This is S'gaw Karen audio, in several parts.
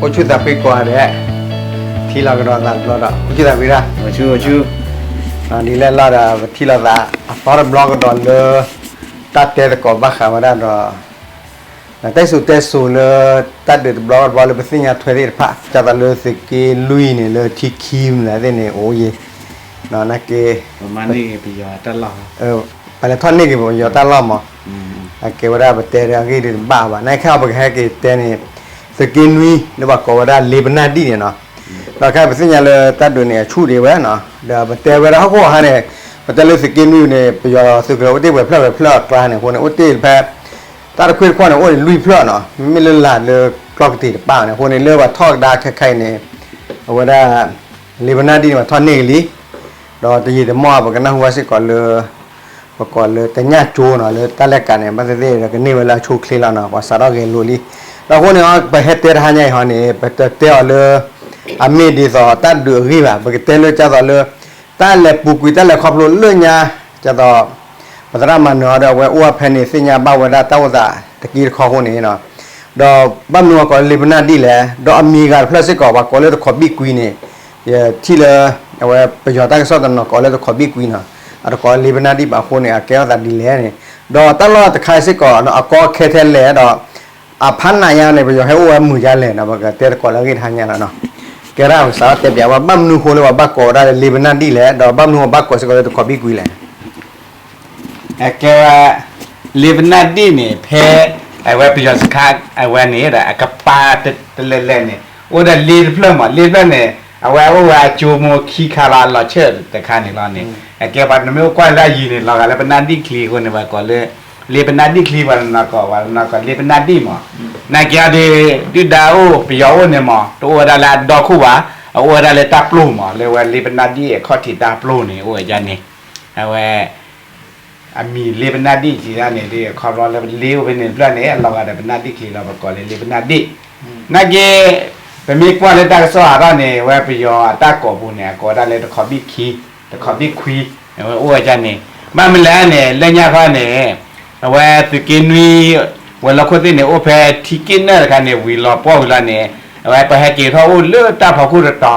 အိၣ်ဆူၣ်သးဖှံကိးဂၤဒဲး, ထံၣ်လိာ်ကဒီးသးတဘျီဒီး အိၣ်ဆူၣ်သးဖှံဒၣ်, ဒ်လဲၣ်လီၤဒီး ပထံၣ်လိာ်သးအသီတဘျီကဒီးလၢ တၢ်တဲသကိးဘၣ်ဃးဝဲဒၣ်ဒီး တၢ်စံၣ်စိၤတဲစိၤလၢ တၢ်ဒုးတဘျီတဘျီလၢပသ့ၣ်ညါထွဲသ့ၣ်တဖၣ် ဒ်သိးလၢသုးက့လွံၢ်န့ၣ် လၢထံခံမနုၤသ့ၣ်န့ၣ် အိၣ်ယံၤ, နာ်က့ ပလဲၤထီၣ်န့ၢ်က့ၤပယီၤတၢ်လီၢ်မး, အကဲဝဲဒၣ်ပတဲဒီးအဂ့ၢ်ဒ်တဘၣ်ဘၣ်, နာ်က့ခဲအံၤပကဟဲက့ၤတဲန့ၣ် သုးက့နွံ လၢပှၤကိးဝဲဒၣ်လ့ပနၢ်ဒံၣ်န့ၣ်နီၤ, ဒီးခဲအံၤပသ့ၣ်ညါလၢတၢ်ဒုးန့ၣ် အဆူၣ်ဒံးဝဲနီၤ, ဒီးပတဲဝဲဒၣ်ဟီၣ်ခိၣ်ဟါန့ၣ် ပတဲလၢသုးက့နွံန့ၣ် ပယီၤသုးကလၢၤအိၣ်တ့ၢ်ဝဲဖျၢၣ်ဝဲဖျၢၣ်အကျါန့ၣ် အဃိန့ၣ် အိၣ်တ့ၢ်ဖဲ တၢ်တခွ့ၣ်တခီၣ်န့ၣ် အိၣ်န့ၣ်လွံၢ်ဖျၢၣ်နီၤ, မ့မ့ၢ်လၢလာ်လၢကျီၢ်ကတ့ၤတပၣ်န့ၣ် အဃိန့ၣ် လၢပှၤထီၣ်ကဒါခဲခါအံၤန့ၣ် အဝဲဒၣ် လ့ပနၢ်ဒံၣ်န့ၣ် ပှၤထီၣ်န့ၢ်က့ၤလံ, ဒီးတယံာ်တမီၢ် ပကနၢ်ဟူဘၣ်စ့ၢ်ကီးလၢ ပကိးလၢတညၣ်ကၠိနီၤ လၢတၢ်လဲၤကးန့ၣ် ဘၣ်သ့ၣ်သ့ၣ်ဒီးကန့ၢ်ဝဲလၢအဆိအချ့လီၤနီၤ, ပှၤစးထီၣ်ဂဲၤလိာ်လံ, ဒီးအဃိန့ၣ် ပဟဲတဲတဟါညါအံၤဟီန့ၣ် ပတတဲအီၤလၢ အမ့ၢ်ဒ်သိးတၢ်ဒုးအဂ့ၢ်ဘၣ်, ပကတဲလၢဒ်သိးလၢ တၢ်လဲၤပူၤကွံာ်တၢ်လဲၤခီဖျိလၢညါ ဒ်သိး ပသရၣ်မၤနၢၤအီၤဒီး အဝဲအိၣ်ဝဲဖဲန့ၣ် သ့ၣ်ညါဘၣ်ဝဲဒၣ်တၢ်အိၣ်သးတက့တခီအဃိန့ၣ်နီၤ, ဒီးဘၣ်မနုၤအကိးလၢလ့ပနၢ်ဒံၣ်လဲၣ်, ဒီးအမံၤဂၤတဖျၢၣ်စ့ၢ်ကီး ပှၤကိးလၢတခိးဘံၣ်ကွံန့ၣ် ယထံၣ်လၢ အဝဲပယီၤတၢ်ကစီၣ်တနီၤကိးလၢတခိးဘံၣ်ကွံနီၤ, အတကိးလ့ပနၢ်ဒံၣ်ဘၣ်အဃိန့ၣ် အကဲထီၣ်သးဒ်လဲၣ်န့ၣ်, ဒီးတၢ်လီၢ်တခါစ့ၢ်ကီး အကီအခဲထဲလဲၣ်ဒီး အဖးနးညါန့ၣ် ပယီၤဟဲအိၣ်ဝဲမုာ်ဒ်လဲၣ်နီၤ, ပကတဲသကိးလၢအဂ့ၢ်တဟါညါလီၤနီၤ, ကဲဒၣ်ပကစးထီၣ်တဲပျးဝဲ ဘၣ်မနုၤအဃိလၢပှၤဘၣ်ကိးဝဲဒၣ်လၢလ့ပနၢ်ဒံၣ်လဲၣ်, ဒီးဘၣ်မနုၤပှၤဘၣ်ကိးစ့ၢ်ကီးလၢတခိးဘံၣ်ကွံလဲၣ် အကဲဝဲ လ့ပနၢ်ဒံၣ်န့ၣ် ဖဲ အဝဲပယီၤစခါ အဝဲန့ၣ်ဒီး အကပၤတလဲၤလဲၤန့ၣ် အိၣ်ဒီးလ့တဖျၢၣ်မး, လ့တဖျၢၣ်န့ၣ် အဝဲအိၣ်ဝဲအကၠိမိၢ်ခံခါလီၤ, အလီၤဆၢၣ်တခါန့ၣ်လီၤန့ၣ်, အကဲပှၤနမ့ၢ်အိၣ်ကွၢ်လၢအယံၤန့ၣ် လီၤဂာ်လၢပနၢ်ဒံၣ်ချံအဃိန့ၣ် ပှၤကိးလၢ လ့ပနၢ်ဒံၣ်ချံ ပှၤတနီၤကိး ပှၤတနီၤကိးလ့ပနၢ်ဒံၣ်မး, နာ်က့အီၤဒ် ဒုၣ်ဒါအိၣ်ပယီၤအိၣ်န့ၣ်မး တအိၣ်ဝဲဒၣ်လၢအဒီခိၣ်ဘၣ်, အအိၣ်ဝဲဒၣ်လၢတၢ်ပျိၢ်မး, လၢဝဲလ့ပနၢ်ဒံၣ်အခီၣ်ထံးတၢ်ပျိၢ်န့ၣ် အိၣ်ဝဲဒၣ်န့ၣ်, အဝဲ အမံၤလ့ပနၢ်ဒံၣ်ကံဒၣ်န့ၣ် ဒ်ခီဖျိလၢလ့အိၣ်ဖဲန့ၣ်တဖျၢၣ်န့ၣ် အလီၤဂာ်ဒီးပနၢ်ဒံၣ်ချံလီၤ, ပကိးလၢလ့ပနၢ်ဒံၣ်, နာ်က့ ပမ့ၢ်ကွၢ်လၢတၢ်ကစီၣ်အါထီၣ်န့ၣ် အဝဲပယီၤအတၢ်ကိးပူၤန့ၣ် အကိးဝဲဒၣ်လၢတခိးဘံၣ်ခံ, တခိးဘံၣ်ခွံ, အဝဲအိၣ်ဝဲဒၣ်န့ၣ်, ဘၣ်မနုၤလဲၣ်န့ၣ် လၢညါခီန့ၣ် အဝဲသုးက့နွံ ဝဲၤလီၢ်ခိၣ်သ့ၣ်န့ၣ် အိၣ်ဖဲထံက့ၣ်နၢၣ်တခါန့ၣ် ဝံၤလီၤပှီၢ်ဝံၤလီၤန့ၣ် အဝဲပဟဲက့ၤထီၣ်အိၣ်လၢတၢ်ဖီခိၣ်တတီၤ,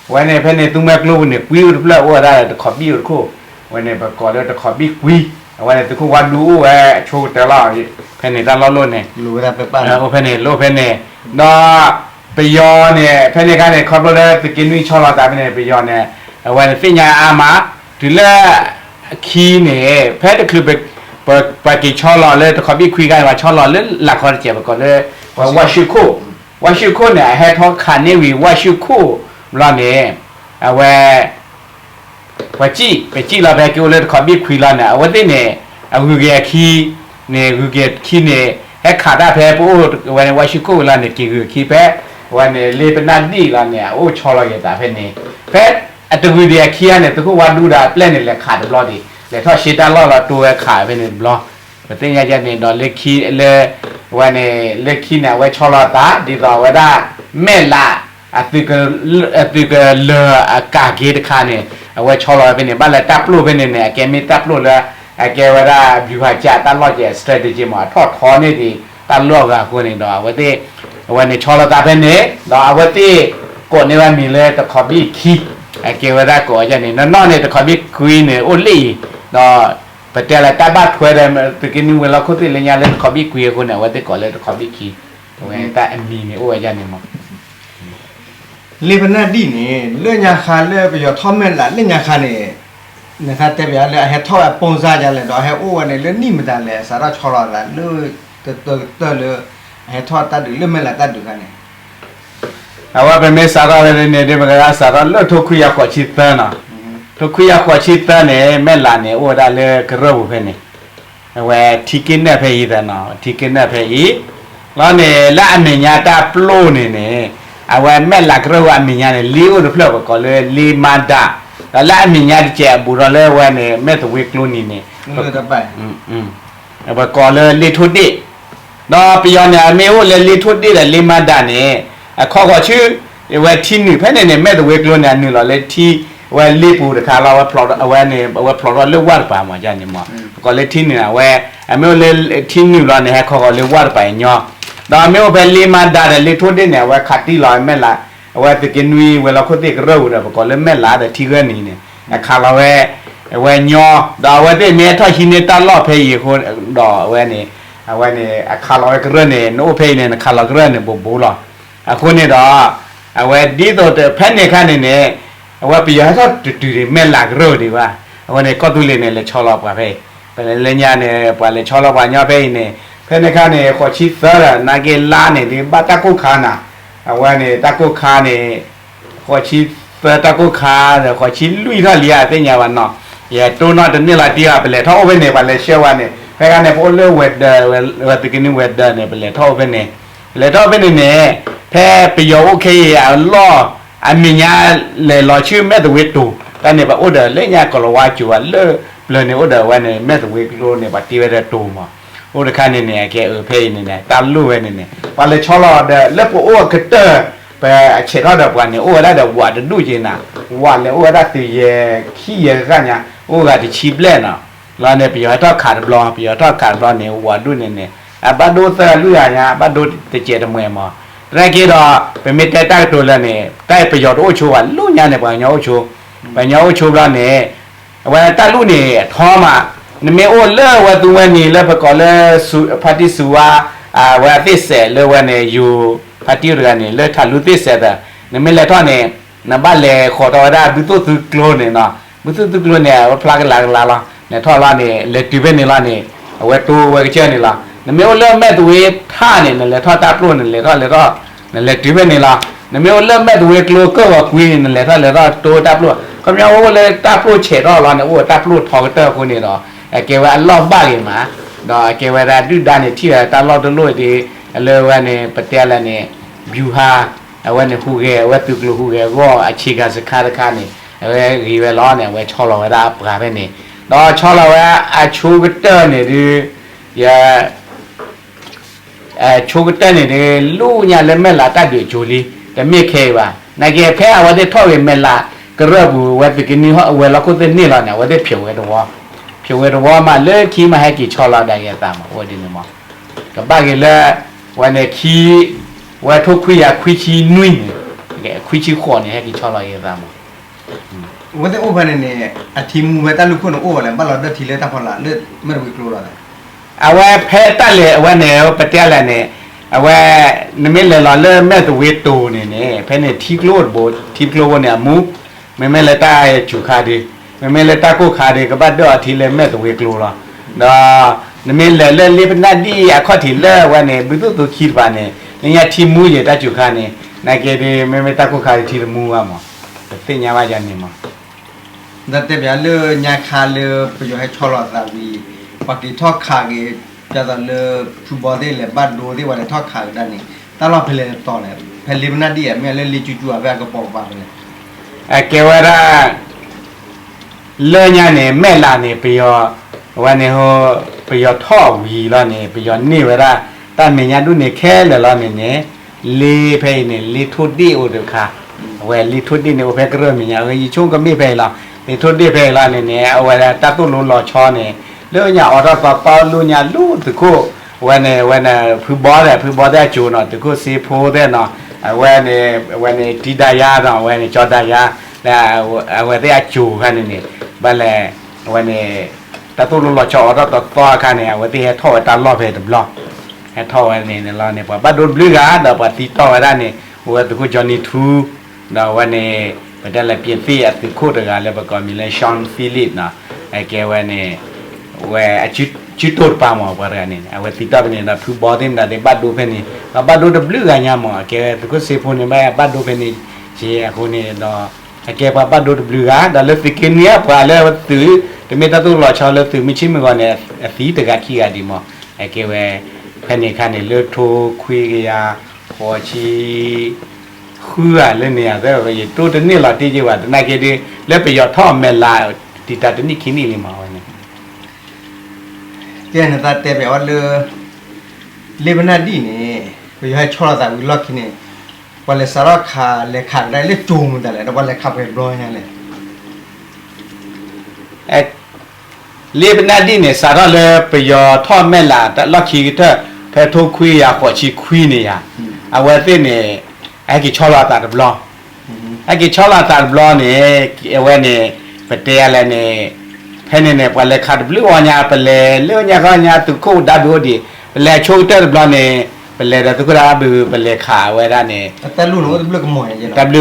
အဝဲန့ၣ် ဖဲန့ၣ် သူမွဲကျိပူၤန့ၣ် ကွံအိၣ်တဖျၢၣ် အိၣ်ဝဲဒၣ်တခိးဘံၣ်အိၣ်တခိၣ်, အဝဲန့ၣ် ပကိးလၢတခိးဘံၣ်ကွံ, အဝဲန့ၣ် သုးခိၣ်ဝါဒူအိၣ်ဝဲဆိကတၢၢ်လီၤ, ဖဲန့ၣ်တၢ်လီၢ်လိၣ်န့ၣ် အိၣ်ဖဲန့ၣ် လိၣ်ဖဲန့ၣ်, ဒီးပယီၤန့ၣ် ဖဲန့ၣ်အခါန့ၣ် ခီဖျိလၢသုးက့နွံဆီလီၤသးဖဲန့ၣ် ပယီၤန့ၣ် အဝဲန့ၣ်သ့ၣ်ညါအါမး, တုၤလၢ ခံန့ၣ် ဖဲတချုး ပှၤက့ၤဆီလီၤလၢတခိးဘံၣ်ခွံခါန့ၣ် ပှၤဆီလီၤလၢလာ်ခီတစဲး ပကိးလၢ ဝါၡူၣ်ခိၣ်, ဝါၡူၣ်ခိၣ်န့ၣ် အဟဲထီၣ်ခးန့ၢ်ဝံၤ ဝါၡူၣ်ခိၣ်ဘျီန့ၣ် အဝဲ ပှၤစံၣ် ပစံၣ်လီၤဖဲက့ၤအိၣ်လၢတခိးဘံၣ်ခွံလီၤန့ၣ် အဝဲသ့ၣ်န့ၣ် အဂုၤက့ၤအခံန့ၣ် ဂုၤက့ၤအခံန့ၣ် ဟဲခးတၢ်ဖဲပအိၣ်ဝဲန့ၣ် ဝါၡူၣ်ခိၣ်ဝံၤလီၤန့ၣ် က့ၤဂုၤအခံဖဲ အဝဲန့ၣ် လ့ပနၢ်ဒံၣ်လီၤန့ၣ် အအိၣ်ဆီလီၤယဲသးဖဲန့ၣ် ဖဲအတဂုၤဒံးအခံဂၤန့ၣ် သုးခိၣ်ဝါဒူဒီးအပျဲၢ်န့ၣ် လဲၤခးတဘျီဒံး လဲၤထီၣ်ရှဲတၢ်လီၢ်လီၤတိဝဲခးဖဲန့ၣ်တဘျီ ပသ့ၣ်ညါယဲန့ၣ်ဒီးလၢခံ လၢ ဝဲန့ၣ် လၢခံန့ၣ် အဝဲဆီလီၤသး ဒ်သိးအဝဲဒၣ် မဲၢ်လး အသုးကလၢၤအကးက့ၤတခါန့ၣ် အဝဲဆီလီၤဝဲဖဲန့ၣ် ဘၣ်လၢတၢ်ပျိၢ်ဖဲန့ၣ်န့ၣ် အကဲမ့ၢ်တၢ်ပျိၢ်လၢ အကဲဝဲဒၣ် ဗျူဟာကျ တၢ်လီၢ်ကျဲ strategy မး အထီၣ်ထီန့ၢ်ဒံးတၢ်လီၢ်အဂၤအဃိန့ၣ်ဒီး အဝဲသ့ၣ် အဝဲန့ၣ်ဆီလီၤသးဖဲန့ၣ် ဒီးအဝဲသ့ၣ်ကိးန့ၢ်ဝဲမံၤလၢတခိးဘံၣ်ခံ အကဲဝဲဒၣ်ကိးဝဲန့ၣ် နီၢ်နီၢ်န့ၣ် တခိးဘံၣ်ခွံန့ၣ် အိၣ်လၢအံၤ ဒီး ပတဲလၢတၢ်ဘၣ်ထွဲဒီး သုးက့နွံဝဲၤလီၢ်ခိၣ်သ့ၣ်လၢညါလၢတခိးဘံၣ်ခွံအဃိန့ၣ် အဝဲသ့ၣ်ကိးလၢတခိးဘံၣ်ခံ အဝဲတၢ်အမံၤန့ၣ်အိၣ်ဝဲဒၣ်န့ၣ်မး လ့ပနၢ်ဒံၣ်န့ၣ် လၢညါခါလၢပယီၤထီၣ်မဲၢ်လးလၢညါခါန့ၣ် နသးတဲပျးလၢအဟဲထီၣ်ဝဲအပိၢ်စၢ်ယါလဲၣ် ဒီးအဟဲအိၣ်ဝဲန့ၣ် လၢနံၣ်မတၤလဲၣ် စးထီၣ်ဆီလီၤသးလၢ တတၢၢ်လၢ အဟဲထီၣ်တၢ်ဒုးလၢမဲၢ်လးတၢ်ဒုးခါန့ၣ် အဝဲပမ့ၢ်စးထီၣ်ဝဲန့ၣ် ဒ်ပကစးထီၣ်လၢထိခွံကယၤဃိးဆံသၢနီၤ, ထိခွံကယၤဃိးဆံသၢန့ၣ် မဲၢ်လးန့ၣ် အိၣ်ဝဲဒၣ်လၢကရၢၢ်ပူၤဖဲန့ၣ် အဝဲထံက့ၣ်နၢၣ်ဖဲအံၤသနီၤ, ထံက့ၣ်နၢၣ်ဖဲအံၤ, လီၤန့ၣ် လၢအမဲာ်ညါတၢ်ပျိၢ်န့ၣ်န့ၣ်, အဝဲမဲၢ်လးကရၢၢ်ဝဲအမဲာ်ညါန့ၣ် လ့အိၣ်တဖျၢၣ်ပကိးလၢလ့မါဒၣ်, ဒီးလၢအမဲာ်ညါတစဲးအဘူးဒီးလၢဝဲန့ၣ် မဲၢ်သဝ့ကျိနံၤန့ၣ် ပကိးလၢလ့ထိၣ်ဒ့ၣ်, ဒီးပယီၤန့ၣ် အမ့ၢ်အိၣ်လၢလ့ထိၣ်ဒ့ၣ်ဒီးလ့မါဒၣ်န့ၣ် အခီဂီၤဆူ အဝဲထံနုာ်ဖဲန့ၣ်န့ၣ် မဲၢ်သဝ့ကျိန့ၣ် အနုာ်လီၤလၢထံ ဝဲလ့ပူၤတခါလီၤ, အဝဲန့ၣ် အဝဲဖျိးထီၣ်လၢဝၢ်တပၤမးန့ၣ်မး, ပကိးလၢထံနုာ်န့ၣ် အဝဲ အမ့ၢ်အိၣ်လၢထံနုာ်လီၤန့ၣ် ဟဲခီဂီၤလၢဝၢ်တပၤအညီ ဒီးမ့ၢ်အိၣ်ဖဲလ့မၤဒါဒီးလ့ထိၣ်ဒ့ၣ်န့ၣ် အဝဲခးတံၢ်လီၤမဲၢ်လး, အဝဲသုးက့နွံဝဲၤလီၢ်ခိၣ်သ့ၣ်ကရၢၢ်ပူၤဒီး ပကိးလၢမဲၢ်လးဒီးထံဂၢၢ်နံၤန့ၣ် အခးလီၤဝဲ, အဝဲညီ, ဒီးအဝဲသ့ၣ်မ့ၢ်ဟဲထီၣ်ဟံးန့ၢ်တၢ်လီၢ်ဖဲအံၤအဃိဒီး အဝဲန့ၣ်, အဝဲန့ၣ် အခးလီၤဝဲကရၢၢ်န့ၣ် နအိၣ်ဖဲအံၤန့ၣ် နခးလီၤကရၢၢ်န့ၣ် ဘူးဘူးလီၤ. အဃိန့ၣ်ဒီး အဝဲဒ်သိးဖဲန့ၣ်အခါန့ၣ်န့ၣ် အဝဲပယီၤဟဲထီၣ်တတုၤန့ၣ် မဲၢ်လးကရၢၢ်ဒံးဘၣ်. အဃိန့ၣ် ကီၢ်သူလ့ၤန့ၣ် လဲၤဆီလီၤပှၤဖဲအံၤ, ပလဲၤလၢညါန့ၣ် ပှၤလဲၤဆီလီၤပှၤညီဖဲအံၤန့ၣ်, ဖဲန့ၣ်အခါန့ၣ် ဃိးဆံသၢဒီး နာ်က့လါန့ၣ်ဒ်ဘၣ်တၢ်ကိၢ်ခါနၤ, အဝဲန့ၣ် တၢ်ကိၢ်ခါန့ၣ် ဃိးဆံသၢတၢ်ကိၢ်ခါဒီး ဃိးဆံလွံၢ်ထီၣ်လံဧါ သ့ၣ်ညါဘၣ်နီၤ, ယတိၢ်နီၣ်တန့ၢ်လီၤတံၢ်ဘၣ် ပလဲၤထီၣ်အိၣ်ဖဲန့ၣ် ပှၤလဲၤဆှၢဝဲန့ၣ် ဖဲခါန့ၣ် ပအိၣ်လၢဝဲၤဒၢး, ဝဲသုးက့နွံဝဲၤဒၢးန့ၣ် ပလဲၤထီၣ်အိၣ်ဖဲန့ၣ်, ပလဲၤထီၣ်အိၣ်ဖဲန့ၣ်န့ၣ်, ဖဲပယီၤအိၣ်ခဲအံၤအလီၢ် အမဲာ်ညါလဲၤလီၤဆူမဲၣ်သဝ့တိၤ, တၢ်န့ၣ် ပှၤအိၣ်ဒီးလၢညါကီၤလၤဝါကၠိၤဘၣ် လၢပျၢၤန့ၣ်အိၣ်ဒီးဝဲန့ၣ် မဲၣ်သဝ့ကျိန့ၣ် ပှၤတ့ဝဲဒီးတိၤမး, အိၣ်တခါန့ၣ်န့ၣ် အကဲအၢဖဲအံၤန့ၣ်န့ၣ် တၢ်လိၣ်ဝဲန့ၣ်န့ၣ် ပှၤလဲၤဆီလီၤဒီး လၢပအိၣ်အကတၢၢ် ပအဆဲးထီၣ်ဒီးပှၤန့ၣ် အိၣ်ဝဲဒၣ်ဒီးဝးတဒူၣ်က့ၤနၤ, ဝးလဲၤအိၣ်ဝဲဒၣ်သုးယဲၢ်ခံယဲၢ်ဃၣ်ညါ အိၣ်ဂၤတဆံဘျဲၣ်နီၤ, လီၤန့ၣ် ပယီၤဟဲထီၣ်ခးတဘျီ, ပယီၤထီၣ်ခးတဘျီန့ၣ် ဝးဒူၣ်န့ၣ်န့ၣ် အဘၣ်ဒိသၢဂၤလွံၢ်ဂၤညါ အဘၣ်ဒိတစဲးတမှဲၤမး, သနာ်က့ဒီး ပမ့ၢ်တဲတၢ်ကတိၤလၢန့ၣ် တၢ်ပယီၤတအိၣ်ဆိဘၣ် လၢညါန့ၣ် ပှၤကညီအိၣ်ဆိ, ပှၤကညီအိၣ်ဆိဘျီန့ၣ် အဝဲတၢ်လူၢ်န့ၣ် အထီမး, နမ့ၢ်အိၣ်လၢဝဲသုဝဲနံၤလၢပကိးလၢ ဖါတံၢ်စူၤဝါ အဝဲအသ့ၣ်စဲးလၢဝဲန့ၣ် ယိၤဖါတံၢ်တဂၤန့ၣ် လၢထးလူသ့ၣ်စဲးသၢ, နမ့ၢ်လဲၤထီၣ်န့ၣ် နဘၣ်လဲၤဃီၤထီၣ်ဝဲဒၣ် ဘုသိၣ်သုကျိန့ၣ်နီၤ, ဘုသိၣ်သုကျိန့ၣ် အဝဲဖျါကလၤကလၤလီၤ, လဲၤထီၣ်လီၤန့ၣ် လဲၤတုၤဖဲန့ၣ်လီၤန့ၣ် အဝဲတိဝဲကစၢၢ်န့ၣ်လီၤ. နမ့ၢ်အိၣ်လၢမဲၣ်သဝ့ထၣ်န့ၣ် နလဲၤထီၣ်တၢ်ပျိၢ် နလဲၤထီၣ်လဲၤထီၣ် နလဲၤတုၤဖဲန့ၣ်လီၤ. နမ့ၢ်အိၣ်လၢမဲၣ်သဝ့ကျိကၢၢ်ဂီၤကွံန့ၣ် နလဲၤထီၣ်လဲၤထီၣ်တိတၢ်ပျိၢ်, ခီပညီအိၣ်လၢတၢ်ပျိၢ်ဆဲးထီၣ်လီၤန့ၣ် အိၣ်တၢ်ပျိၢ်ထီကတၢၢ်အဃိန့ၣ်ဒီး အကဲဝဲအလီၢ်ဘၣ်ဂ့ၤမး, ဒီးအကဲဝဲဒၣ်ဒုၣ်ဒါန့ၣ် ထံၣ်ဝဲတၢ်လီၢ်တလိၣ်ဒ် လၢဝဲန့ၣ် ပတဲလဲၣ်န့ၣ် ဗျူဟာ အဝဲန့ၣ်ဟူးဂဲၤ အဝဲသုးကျိၤဟူးဂဲၤအဂီၢ် အဆ့ကၤစခါတခါန့ၣ် အဝဲဂ့ၤဝဲလီၤန့ၣ် အဝဲဆီလီၤဝဲဒၣ်အပှၤဖဲန့ၣ်, ဒီးဆီလီၤဝဲအဆိကတၢၢ်န့ၣ်ဒုး ယ ဆိကတၢၢ်န့ၣ်ဒုး လၢညါလၢမဲၢ်လးတၢ်ဒုးအစိၤလံ, တမ့ၢ်ခဲအံၤဘၣ်. နာ်က့ဖဲအဝဲသ့ၣ်ထီၣ်ဂ့ၤမဲၢ်လးကရၢၢ်ပူၤ ဝဲသုးက့နွံဝဲၤလီၢ်ခိၣ်သ့ၣ်န့ၢ်လီၤန့ၣ် အဝဲသ့ၣ်ဖျိးဝဲတဝီ, ဖျိးဝဲတဝီမး လၢခံမးဟဲက့ၤဆီလီၤဒၣ်က့ၤအသးမး အိၣ်ဒ်န့ၣ်မး, ကဘၣ်က့ၤလၢ ဝဲန့ၣ်ခံ ဝဲထိၣ်ခွံယၤခွံဆံနွံန့ၣ် ခွံဆံဃိးန့ၣ် ဟဲက့ၤဆီလီၤက့ၤအသးမး. အဝဲသ့ၣ်အိၣ်ဖဲန့ၣ်န့ၣ် အထံမူဖဲတၢ်လူၢ်ခိၣ်န့ၣ်အိၣ်ဝဲလဲၣ်, ဘၣ်လီၤဒၢထံလၢတၢ်ဖီလာ် လၢမဲၣ်သဝ့ကျိလီၤလဲၣ်. အဝဲဖဲတၢ်လဲၤအဝဲန့ၣ် ပတဲလဲၣ်န့ၣ် အဝဲ နမ့ၢ်လဲၤလီၤလၢမဲၣ်သဝ့တိၤန့ၣ်န့ၣ် ဖဲန့ၣ်ထံကျိအိၣ်တဘိ, ထံကျိဖိန့ၣ်အမူ, မ့မ့ၢ်လၢတၢ်စူၤခါဒုး, မ့မ့ၢ်လၢတၢ်ကိၢ်ခါဒုး ကဘၣ်ဒၢအီၤထံလၢမဲၣ်သဝ့ကျိလီၤ. ဒီး နမ့ၢ်လဲၤလၢလ့ပနၣ်ဒံၣ်အခီၣ်ထံးလၢအဝဲန့ၣ် ဘုသူၣ်သူခံတပၤန့ၣ် လၢညါထံမူယဲၢ်တၢ်စူၤခါန့ၣ် နာ်က့ဒုး မ့မ့ၢ်တၢ်ကိၢ်ခါဒုးထံတမူဘၣ်မး, တသ့ၣ်ညါဘၣ်ယၤန့ၣ်မး. ဒီးတဲပၠးလၢညါခါလၢပယီၤဟဲဆီလီၤသးဝံၤ ပှၤက့ၤထီၣ်ခးက့ၤ ဒ်သိးလၢ ဖုဘီသ့ၣ်လဲၤဘၣ်ဒိသ့ၣ် ပှၤလဲၤထီၣ်ခးကဒါန့ၣ် တၢ်လီၢ်ဖဲလဲၣ်တတီၤလဲၣ်, ဖဲလ့ပနၣ်ဒံၣ်ဧါ မ့ၢ်လၢလ့ကၠူကၠူဧါ ဖဲအကပိာ်ကပၤဖဲလဲၣ်. အကဲဝဲဒၣ် လၢညါန့ၣ် မဲၢ်လးန့ၣ် ပယီၤ အဝဲန့ၣ် ပယီၤထီၣ်ဝံၤလီၤန့ၣ် ပယီၤန့ၢ်ဝဲဒၣ် တၢ်မဲာ်ညါဒူၣ်န့ၣ်ခဲလၢာ်လီၤန့ၣ်န့ၣ် လ့ဖဲအံၤန့ၣ် လ့ထိၣ်ဒ့ၣ်အိၣ်တခါ, အဝဲလ့ထိၣ်ဒ့ၣ်န့ၣ် အိၣ်ဖဲကရၢၢ်မဲာ်ညါ အဝဲယဆိကမိၣ်ဖဲအံၤလီၤ. လ့ထိၣ်ဒ့ၣ်ဖဲအံၤလီၤန့ၣ်န့ၣ် အဝဲဒၣ်တၢ်သိၣ်လိလီၤဆီန့ၣ် လၢညါအိးထီၣ်သီသီလၢညါလူၤသုးခိၣ် အဝဲန့ၣ် အဝဲန့ၣ် ဖုဘီသ့ၣ် ဖုဘီသ့ၣ်အစိၤနီၤ သုးခိၣ်စ့ဖိသ့ၣ်နီၤ အဝဲန့ၣ် အဝဲန့ၣ် တံဒၤယါနီၤ အဝဲန့ၣ် ကၠီဒၤယါ လၢ အဝဲသ့ၣ်အစိၤခါန့ၣ်န့ၣ် ဘၣ်လဲၣ် အဝဲန့ၣ် တၢ်သိၣ်လိလီၤဆီအိးထီၣ်သီသီအခါန့ၣ် အဝဲသ့ၣ်ဟဲထီၣ်ဝဲတၢ်လီၢ်ဖဲတဘျီ ဟဲထီၣ်ဝဲန့ၣ်န့ၣ်လီၤန့ၣ် ပှၤဘၣ်ဒိတဘျုးဂၤ ဒီးပှၤသံတီၢ်ဝဲဒၣ်န့ၣ် အိၣ်ဝဲသုးခိၣ် Johnny Two ဒီးအဝဲန့ၣ် ပတဲလၢ ပြင်သစ် အသုးခိၣ်တဂၤလၢပကိးမံၤလၢ Jean Philippe နီၤ အကဲဝဲန့ၣ် ဝဲ စုတိၢ်တပၤမး ပှၤတဂၤန့ၣ် အဝဲသံတီၢ်ဖဲန့ၣ်ဒီး ဖုဘီသ့ၣ်မတၤသ့ၣ်ဘၣ်ဒိဖဲန့ၣ် ဒီးဘၣ်ဒိတဘျုးဂၤညါမး အကဲဝဲသုးခိၣ်စ့ဖိန့ၣ် ဘၣ်ဘၣ်ဒိဖဲန့ၣ် က့အဃိန့ၣ်ဒီး အကဲပှၤဘၣ်ဒိတဘျုးဂၤ ဒီးလၢသုးက့နွံအပှၤလၢသုး တမ့ၢ်တၢ်သိၣ်လိလီၤဆီလၢသုးမုၢ်ဆ့ၣ်မုၢ်ဂီၤန့ၣ် အသံတဂၤခံဂၤဒံးမး အကဲဝဲ ဖဲန့ၣ်အခါန့ၣ် လၢထိခွံကယၤ ဃိးဆံ ဃုဂၤလၢန့ၣ် ယတိၢ်တန့ၢ်လီၤတ့ၢ်က့ၤဘၣ် သနာ်က့ဒ် လၢပယီၤထီၣ်မဲာ်လး တံာ်တာ်တနံၣ်ခံနံၣ်လံမး အဝဲန့ၣ် ကဲနသးတဲပၠးဝဲလၢ လ့ပနၢ်ဒံၣ်န့ၣ် ပယီၤဟဲဆီလီၤသးဝံၤလီၢ်ခံန့ၣ် ပှၤလဲၤစးထီၣ်ခး လဲၤခးကဒါလၢကၠိမတၤလဲၣ် ဒီးပှၤလဲၤခးပှဲၤဘျီညါလဲၣ်. လ့ပနၢ်ဒံၣ်န့ၣ် စးထီၣ်လၢပယီၤထီၣ်မဲာ်လးလီၢ်ခံကတၢၢ် ဖဲထိခွံယၤဃိးဆံခွံန့ၣ်ယၤ, အဝဲသ့ၣ်န့ၣ် ဟဲက့ၤဆီလီၤအသးတဘျီ, ဟဲက့ၤဆီလီၤအသးတဘျီန့ၣ် အဝဲန့ၣ် ပတဲလဲၣ်န့ၣ် ဖဲန့ၣ်န့ၣ် ပှၤလဲၤခးတဘျုးဝီညါ ပလဲၤလၢညါခီညါ သုးခိၣ်ဒၣ်ဘုအိၣ်ဒံး ပလဲၤဆိကတၢၢ်တဘျီန့ၣ် ပလဲၤဒီးသုးခိၣ်ဒၣ်ဘု ပလဲၤခးဝဲဒၣ်န့ၣ် တၢ်ဘျု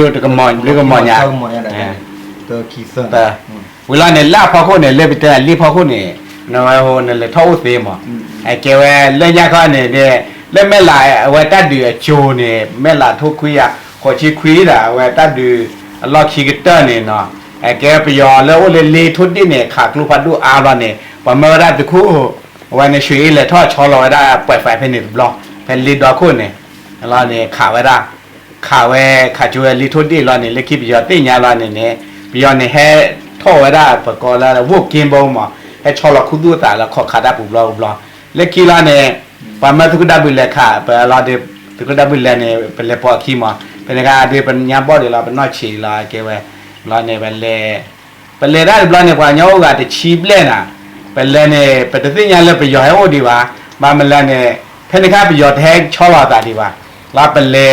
းတကမီၤ ဘျုးကမီၤညါ ဝံၤလီၤန့ၣ် လၢအဖီခိၣ်န့ၣ် လၢပတဲလၢအဖီခိၣ်န့ၣ် နဝဲဟိ နလဲၤထီၣ်အိၣ်သ့မး, အကဲဝဲလၢညါခီန့ၣ် လၢမဲၢ်လးအဝဲတၢ်ဒုးအစိၤန့ၣ် မဲၢ်လးထိခွံယၤဃိးဆံခွံဒီး အဝဲတၢ်ဒုးအလီၢ်ခံကတၢၢ်န့ၣ်နီၤ, အကဲပယီၤလၢအိၣ်လၢလ့ထိၣ်ဒ့ၣ်န့ၣ် ခးကျိဖးဒိၣ်အါဘျီန့ၣ် ပှၤမၢဝဲဒၣ်သုးခိၣ် အဝဲန့ၣ် ရွှေအေး လဲၤထီၣ်ဆီလီၤဝဲဒၣ် point five ဖဲန့ၣ်တဘျီ, ဖဲလ့ဒီခိၣ်န့ၣ် လီၤန့ၣ် ခးဝဲဒၣ် ခးဝဲ ခးကၠိဝဲလ့ထိၣ်ဒ့ၣ်လီၤန့ၣ် လၢခံပယီၤသ့ၣ်ညါလီၤန့ၣ်န့ၣ် ပယီၤန့ၣ်ဟဲထီၣ်ဝဲဒၣ် ပကိးလၢ ဝို့ၵ့ဘိမး ဟဲဆီလီၤခူသူၣ်အသးလၢခီၣ်ခးတၢ်ပူၤဘျီပူၤဘျီ, လၢခံလီၤန့ၣ် ပှၤမၢသုးခိၣ်ဒၣ်ဘုလဲၤခး ပလီၤဒုး သုးခိၣ်ဒၣ်ဘုလဲၤန့ၣ် ပလဲၤပိာ်အခံမး, ဖဲန့ၣ်ခါဒုး ပညါဘီၣ်ဒံးလီၤ ပနီၢ်ဆံးလီၤ ကဲဝဲ လီၤန့ၣ် ပလဲၤ ပလဲၤတၢ်တဘျီန့ၣ် ပှၤကညီအိၣ်ဂၤတဆံဘျဲၣ်နၤ, ပလဲၤန့ၣ် ပတသ့ၣ်ညါလၢပယီၤဟဲအိၣ်ဒံးဘၣ်, ဘၣ်မနုၤလဲၣ်န့ၣ် ဖဲန့ၣ်ခါပယီၤတဟဲဆီလီၤအသးဒံးဘၣ်, လီၤပလဲၤ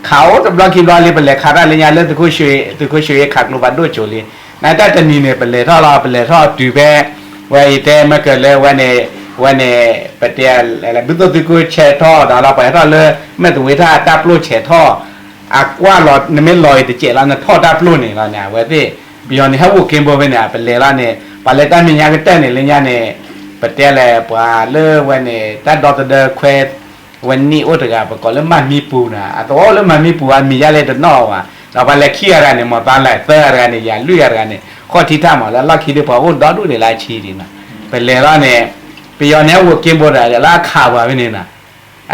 ခးအိၣ်တဘျီခံဘျီလံ ပလဲၤခးတၢ်လၢညါလၢသုးခိၣ် သုးခိၣ်ရွှေအေး ခးကျိဖးဒိၣ်စိၤလံ, နတၢ်တနံၤန့ၣ် ပလဲၤထီၣ်လီၤ ပလဲၤထီၣ်တုၤဖဲ ဝဲအံၤတဲမ့ၢ်ကလၢဝဲန့ၣ် ဝဲန့ၣ် ပတဲ ဘုသိၣ်သုးခိၣ်ဆဲးထီၣ်ဒီးလီၤ ပှၤဟဲထီၣ်လၢ မဲၢ်သဝ့ထၣ်တၢ်ပျိၢ်ဆဲးထီၣ် အကွၢ်လီၤ နမ့ၢ်လီၤအံၤတစဲးလီၤ နထီၣ်တၢ်ပျိၢ်န့ၣ်လီၤန့ၣ် အဝဲသ့ၣ် ပယီၤန့ၣ် ဟဲဝို့က့ဘိဖဲန့ၣ် ပလဲၤလီၤန့ၣ် ပှၤလဲၤတၢ်မဲာ်ညါကတၢၢ်န့ၣ် လၢညါန့ၣ် ပတဲလဲၣ် ပှၤလၢဝဲန့ၣ် တၢ်ဒီသဒၢခွဲ ဝဲန့ၣ်အိၣ်တဂၤ ပကိးလၢမၤမံပူၤနၤ အသဝီအိၣ်လၢမၤမံပူၤ အမံၤယါလဲၣ်တနီၣ်ဘၣ်, ဒီးပှၤလဲၤခံဂၤတဂၤန့ၣ် မၤသးလဲၣ် သၢဂၤတဂၤန့ၣ် ယၤလွံၢ်ဂၤတဂၤန့ၣ် ဃီၣ်ထံတၢ်မး လၢအလီၢ်ခံဒုးပှၤအိၣ်ဒီဒူၣ်န့ၣ်လၢအဆံဒံးနၤ, ပလဲၤလီၤန့ၣ် ပယီၤန့ၣ် ဟဲဝို့က့ဘိဒီး လၢအခးပှၤဖဲန့ၣ်နၤ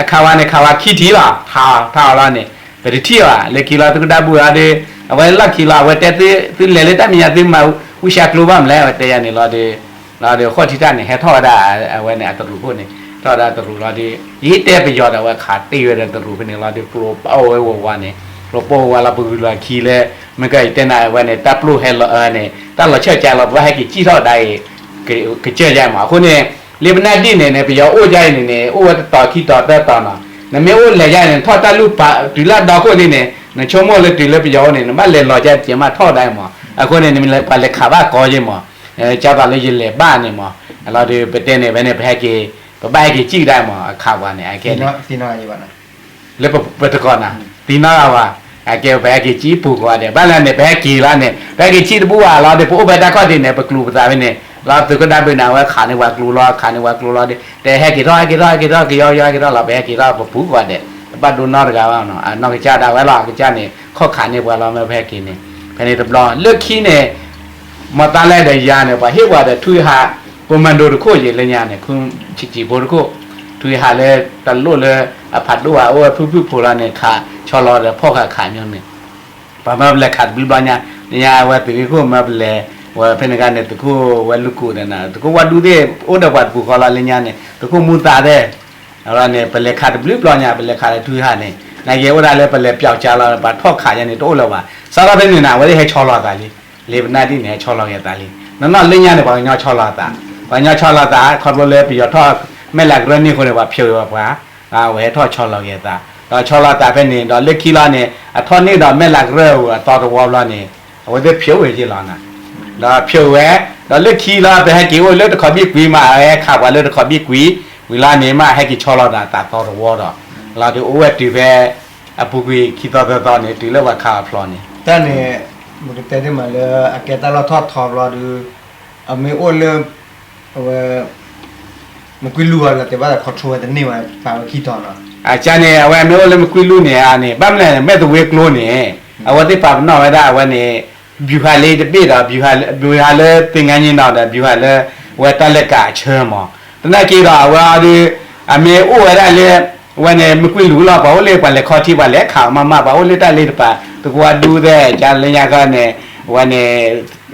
အခးဝဲန့ၣ် ခးဝဲခံထံၣ်လီၤ ထါထါအီၤလီၤန့ၣ် ပတထံၣ်ဘၣ် လၢခံလီၤ သုကဒၣ်ဘူၣ်အီၤဒီး အဝဲလီၢ်ခံလီၤ အဝဲတဲသု သုလဲၤလၢတၢ်မဲာ်ညါ သုမၤဝံၡါကျိဘၣ်မလဲၣ် အဝဲတဲယၤန့ၣ်လီၤဒီး လီၤဒီးဃိၣ်ထံတၢ်န့ၣ် ဟဲထီၣ်ဝဲဒၣ် အဝဲန့ၣ် အတရူးခိၣ်န့ၣ် ထီၣ်ဝဲဒၣ်တရူးလီၤဒီး ယဟံၣ်တဲပယီၤဒီး အဝဲခးတ့ၢ်ဝဲဒီးတရူးဖဲန့ၣ်လီၤဒီး ကျိပအိၣ်ဝဲဝးဝးန့ၣ် ကျိပအိၣ်ဝဲလီၤ ပဂုၤလီၤခံလၢ မ့ၢ်ကယတဲနၤ အဝဲန့ၣ် တၢ်ပျိၢ်ဟဲလီၤအၢန့ၣ် တၢ်လီၤဆၢကၢလီၤ ပဘၣ်ဟဲက့ၤစံၣ်ထီၣ်ဒၣ်အံၤ ကစၢၢ်ယါမး အဃိန့ၣ် လၢပနၢ်ဒံၣ်န့ၣ်န့ၣ် ပယီၤအိၣ်ယါအံၤန့ၣ်န့ၣ် အိၣ်ဝဲတတီၤခံတီၤသၢတီၤနီၤ နမ့ၢ်အိၣ်လဲၤယါန့ၣ် ထီၣ်တၢ်လူၢ်ပာ်တုၤလၢအဒီခိၣ်လံန့ၣ် နဆိကမိၣ်လၢတုၤလၢပယီၤအိၣ်န့ၣ် နဘၣ်လဲၤလီၤယါတကဲးမးထီၣ်ဒၣ်မး အဃိန့ၣ် နမ့ၢ်ပှၤလဲၤခးဘၣ်ကီယါမး ကၢ်သိးလၢယလဲၤဘၣ်န့ၣ်မး လီၤဒီးပတဲန့ၣ် ဖဲန့ၣ် ပဟဲက့ၤ ပဘၣ်ဟဲက့ၤစံၣ်ကဒါမး အခးပှၤန့ၣ် အကဲန့ၣ် လၢပတကီၢ်နၤ သံနီၢ်ဂၤဝဲ အကဲပဟဲက့ၤစံၣ်ပူၤကီးဒဲး ဘၣ်လၢန့ၣ် ပဟဲက့ၤလီၤန့ၣ် ပဟဲက့ၤစံၣ်တဘူၣ်ဘၣ်လီၤဒီး ပအိၣ်ဖဲတၢ်ခီၣ်ထံးန့ၣ် ပကျိၤပသးဖဲန့ၣ် လီၤသုးခိၣ်ဒၣ်ဘုးန့ၣ် အဝဲခးန့ၢ်ပှၤကျိၤလီၤ ခးန့ၢ်ပှၤကျိၤလီၤဒီး တဲဟဲက့ၤထီၣ် ဟဲက့ၤထီၣ် ဟဲက့ၤထီၣ် ကယီကယီဟဲက့ၤထီၣ်လီၤ ပဟဲက့ၤထီၣ်ပပူၤကီးဒဲး တဘၣ်ဒိနီတဂၤဘၣ်နီၤ အနီၢ်ကစၢ်ဒၣ်ဝဲလီၤ အကစၢ်န့ၣ် ခီၣ်ခးန့ၢ်ပှၤလီၤ မ့ၢ်ပဟဲက့ၤန့ၣ် ဖဲန့ၣ်တဘျီ လၢခံန့ၣ် မၤသးလဲၣ်ဒီးယၤန့ၣ် ပှၤဟ့ၣ်ပှၤဒီးထွံၣ်ဟး ပမၤဒိတခိၣ်ယံၤလၢညါန့ၣ် ခူဆံးဖိတခိၣ် ထွံၣ်ဟးလၢတလိၣ်လၢအဖးဒိၣ်ဘၣ် အိၣ်ဝဲဖုၣ်ဖုၣ်ဖိလီၤန့ၣ် ခးဆီလီၤဒီးဖီၣ်ဃာ်ခးမ့ၢ်န့ၣ် ပှၤမၢပလဲၤခးတဘျုးဘျီညါ လၢညါဝဲသုးခိၣ်မၢပလဲၤ ဝဲဖဲန့ၣ်ခါန့ၣ် သုးခိၣ်ဝဲလူၢ်ကူၣ်န့ၣ် သုးခိၣ်ဝါဒူသ့ၣ် အိၣ်ဒီးပှၤတပူၤဃီလီၤလၢညါန့ၣ် သုးခိၣ်မူသးသ့ၣ် အဝဲန့ၣ် ပလဲၤခးတဘျုးဘျီညါ ပလဲၤခးလၢထွံၣ်ဟးန့ၣ် နာ်က့အိၣ်ဒၣ်လၢပလဲၤပျီကၠါလီၤ ပှၤထီၣ်ခးယါန့ၣ် တအိၣ်လၢၤဘၣ် စးထီၣ်ဖဲန့ၣ်နၤ အဝဲသ့ၣ်ဟဲဆီလီၤသးလံ လၢပနၢ်ဒ်န့ၣ် ဟဲဆီလီၤက့ၤသးလံ နီၢ်နီၢ်လၢညါန့ၣ် ပှၤကညီဆီလီၤသး ပှၤကညီဆီလီၤသး ခီဖျိလၢပယီၤထီၣ်မဲၢ်လးကရၢၢ်န့ၢ်အဃိန့ၣ် ပှၤဖျိးဝဲပှၤ အဝဲဟဲထီၣ်ဆီလီၤက့ၤသး ဒီးဆီလီၤသးဖဲန့ၣ် ဒီးလၢခံလီၤန့ၣ် အထီၣ်န့ၢ်ဒီးမဲၢ်လးကရၢၢ်အသီတဝီဘျီန့ၣ် အဝဲသ့ၣ်ဖျိးဝဲက့ၤလီၤနၤ ဒီးဖျိးဝဲ ဒီးလၢခံလီၤ ပဟဲက့ၤအိၣ်လၢတခီဘံၣ်ကွံာ်မး ဟဲခးပှၤလၢတခီဘံၣ်ကွံာ် ဝံၤလီၤန့ၣ်မး ဟဲက့ၤဆီလီၤသးသးသီတဝီဒီး လီၤဒုးအိၣ်ဝဲတုၤဖဲ အပူၤကွံာ်ခံသီသၢသီန့ၣ် တုၤလၢပှၤခးအဖျိးန့ၣ် တၢ်န့ၣ် ပကတဲသ့မးလၢအကဲတၢ်လီၢ်ထီၣ်ထီဘျီဒုး အမ့ၢ်အိၣ်လၢ အဝဲ မကွံလူၢ်အီၤလီၤတဲာ်ဘၣ်ဒီး control ဝဲတန့ၢ်ဘၣ် ပာ်ဝဲခံတီၤနီၤ အကန့ၣ် အဝဲမ့ၢ်အိၣ်လၢမကွံလူၢ်န့ၣ်ဧါန့ၣ် ဘၣ်မနုၤလဲၣ်န့ၣ် မဲၢ်သဝ့ကျိန့ၣ် အဝဲသ့ၣ်ပာ်ပနီၣ်ဝဲဒၣ်အဝဲန့ၣ် ဗျူဟာလၢတဘ့ၣ်ဒီး ဗျူဟာလၢသင်္ဃန်းညီနောင်ဒီး ဗျူဟာလၢ ဝဲတၢ်လၢကးအဆၢမး သနာ်က့ဒီးအဝဲအီၤဒုး အမ့ၢ်အိၣ်ဝဲဒၣ်လၢ ဝဲန့ၣ် မကွံလူၢ်လီၤ ပှၤအိၣ်လၢပှၤလဲၤခီထံ ပှၤလဲၤခးအီၤမးမး ပှၤအိၣ်လၢတၢ်လ့တပၤ သုးခိၣ်ဝါဒူသ့ၣ် ကၠါလၢညါခီန့ၣ် ဝဲန့ၣ်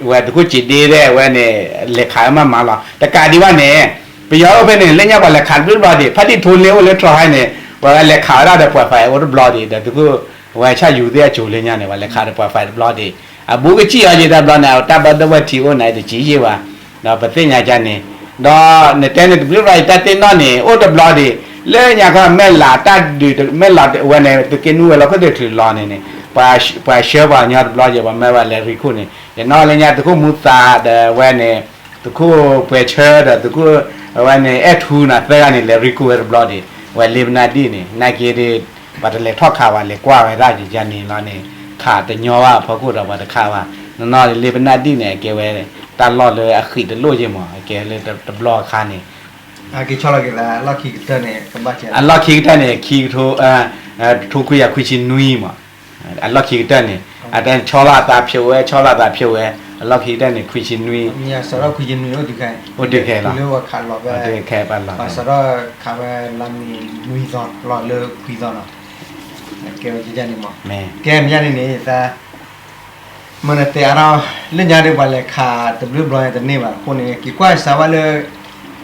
ဝဲသုးခိၣ်စံးဒ့သ့ၣ် ဝဲန့ၣ် လဲၤခးဝဲမးမးလီၤ တကးဒံးဘၣ်န့ၣ် ပယီၤအိၣ်ဖဲန့ၣ် လၢညါပှၤလဲၤခးတဘျုးဘျီဒံး ဖါတံၢ်ထိလ့အိၣ်လၢတြီၤဟဲန့ၣ် ပှၤဝဲလဲၤခးဝဲဒၣ်ဒီး point five အိၣ်တဘျီဒံး ဒီးသုးခိၣ် ဝဲဆၣ်ယူၤသ့ၣ်အစိၤလၢညါန့ၣ် ပှၤလဲၤခးဒီး point five တဘျီဒံး အဘူးကစံၣ်အီၤယံၤတဘျီန့ၣ် တၢ်ဘၣ်ဒိဘၣ်ထံးအိၣ်န့ၣ် တစံးယံၤဘၣ် ဒီးပသ့ၣ်ညါကန့ၣ် ဒီးနတဲန့ၣ်တဘျုးဘျီ ယတၢ်သ့ၣ်နီၣ်န့ၣ် အိၣ်တဘျီဒံး လၢညါခီ မဲၢ်လးတၢ်ဒုး မဲၢ်လးဝဲန့ၣ် သုးက့နွံဝဲၤလီၢ်ခိၣ်သ့ၣ်ချုးလီၤန့ၣ်န့ၣ် ပှၤဆှၢပှၤကညီတဘျီက့ၤ ပှၤမၢပှၤလဲၤရံခိၣ်န့ၣ် ယနီၢ်လၢညါသုးခိၣ်မူသးဒီးဝဲန့ၣ် သုးခိၣ်ပှဲၤဆၢဒီးသုးခိၣ် အဝဲန့ၣ် အဲၣ်ထူနၤသၢဂၤန့ၣ် လဲၤရံခိၣ်ဝဲတဘျီဒံး ဝဲလ့ပနၢ်ဒံၣ်န့ၣ် နာ်က့ဒီး ပှၤတလဲၤထီၣ်ခးဘၣ် လဲၤကွၢ်ဝဲဒၣ်ယၤန့ၣ်လီၤန့ၣ် ခးတညီဘၣ်အဖီခိၣ်ဒီးပှၤတခးဘၣ် နီၢ်နီၢ်လ့ပနၢ်ဒံၣ်န့ၣ် အကဲဝဲ တၢ်လီၢ်လၢအဃံးတလိၣ်ယ့ၢ်မး အကဲလၢတဘျီအခါန့ၣ် အလီၢ်ခံကတၢၢ်န့ၣ် ခံကထိ ထိခွံကယၤခွံဆံနွံမး အလီၢ်ခံကတၢၢ်န့ၣ် အတဲဆီလီၤအသးဖျိးဝဲ ဆီလီၤအသးဖျိးဝဲ အလီၢ်ခံကတၢၢ်န့ၣ် ခွံဆံနွံ အိၣ်တုၤခဲလီၤ ခဲပာ်လီၤ စးထီၣ်ခးဝဲလါမ့ၤနွံသီလီၤလၢခွံသီနီၤ ကဲဝဲန့ၣ်မး ကဲမ့ၢ်န့ၣ်န့ၣ် မ့ၢ်နတဲအါထီၣ် လၢညါဒီးပှၤလဲၤခးတဘျုးဘျီန့ၣ်တန့ၢ်ဘၣ်အဃိန့ၣ် က့ၤကွၢ်စးဝါလၢ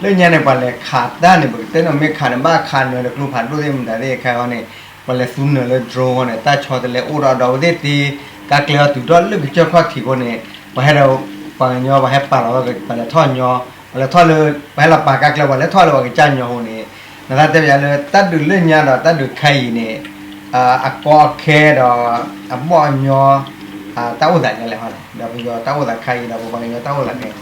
လၢညါန့ၣ် ပှၤလဲၤခးတၢ်န့ၣ် ပကတဲန့ၣ်မ့ၢ်ခးန့ၣ် ဘၣ်ခးနၢၤဒီးကျိဖးဒိၣ်သ့ၣ်မတၤသ့ၣ်ခဲအံၤန့ၣ် ပှၤလဲၤသူနၢၤလၢ drone ဃီန့ၣ် တၢ်ဆီတလဲအိၣ်ဒီးဒီးအဝဲသ့ၣ်တ့ ကါကျဲအီၤတုၤထီၣ်လၢကစၢၢ်ခီၣ်ထံးအဃိန့ၣ် ပှၤဟဲဒီး ပှၤကညီ ပှၤဟဲပာ်လီၤဝဲ ပှၤလဲၤထီၣ်ညီ ပှၤလဲၤထီၣ်လၢ ပှၤဟဲလီၤပာ်ကါကျဲ ပှၤလဲၤထီၣ်လၢပှၤကစၢ်ညီအဃိန့ၣ် နသးတဲပယၤလၢတၢ်ဒုးလၢညါဒီးတၢ်ဒုးခဲအံၤန့ၣ် အကီအခဲဒီး အဘီၣ်အညီ တၢ်အိၣ်သးဒ်လဲၣ်န့ၣ် ဒီးပယီၤတၢ်အိၣ်သးခဲအံၤဒီးပပှၤကညီတၢ်အိၣ်သးခဲအံၤန့ၣ်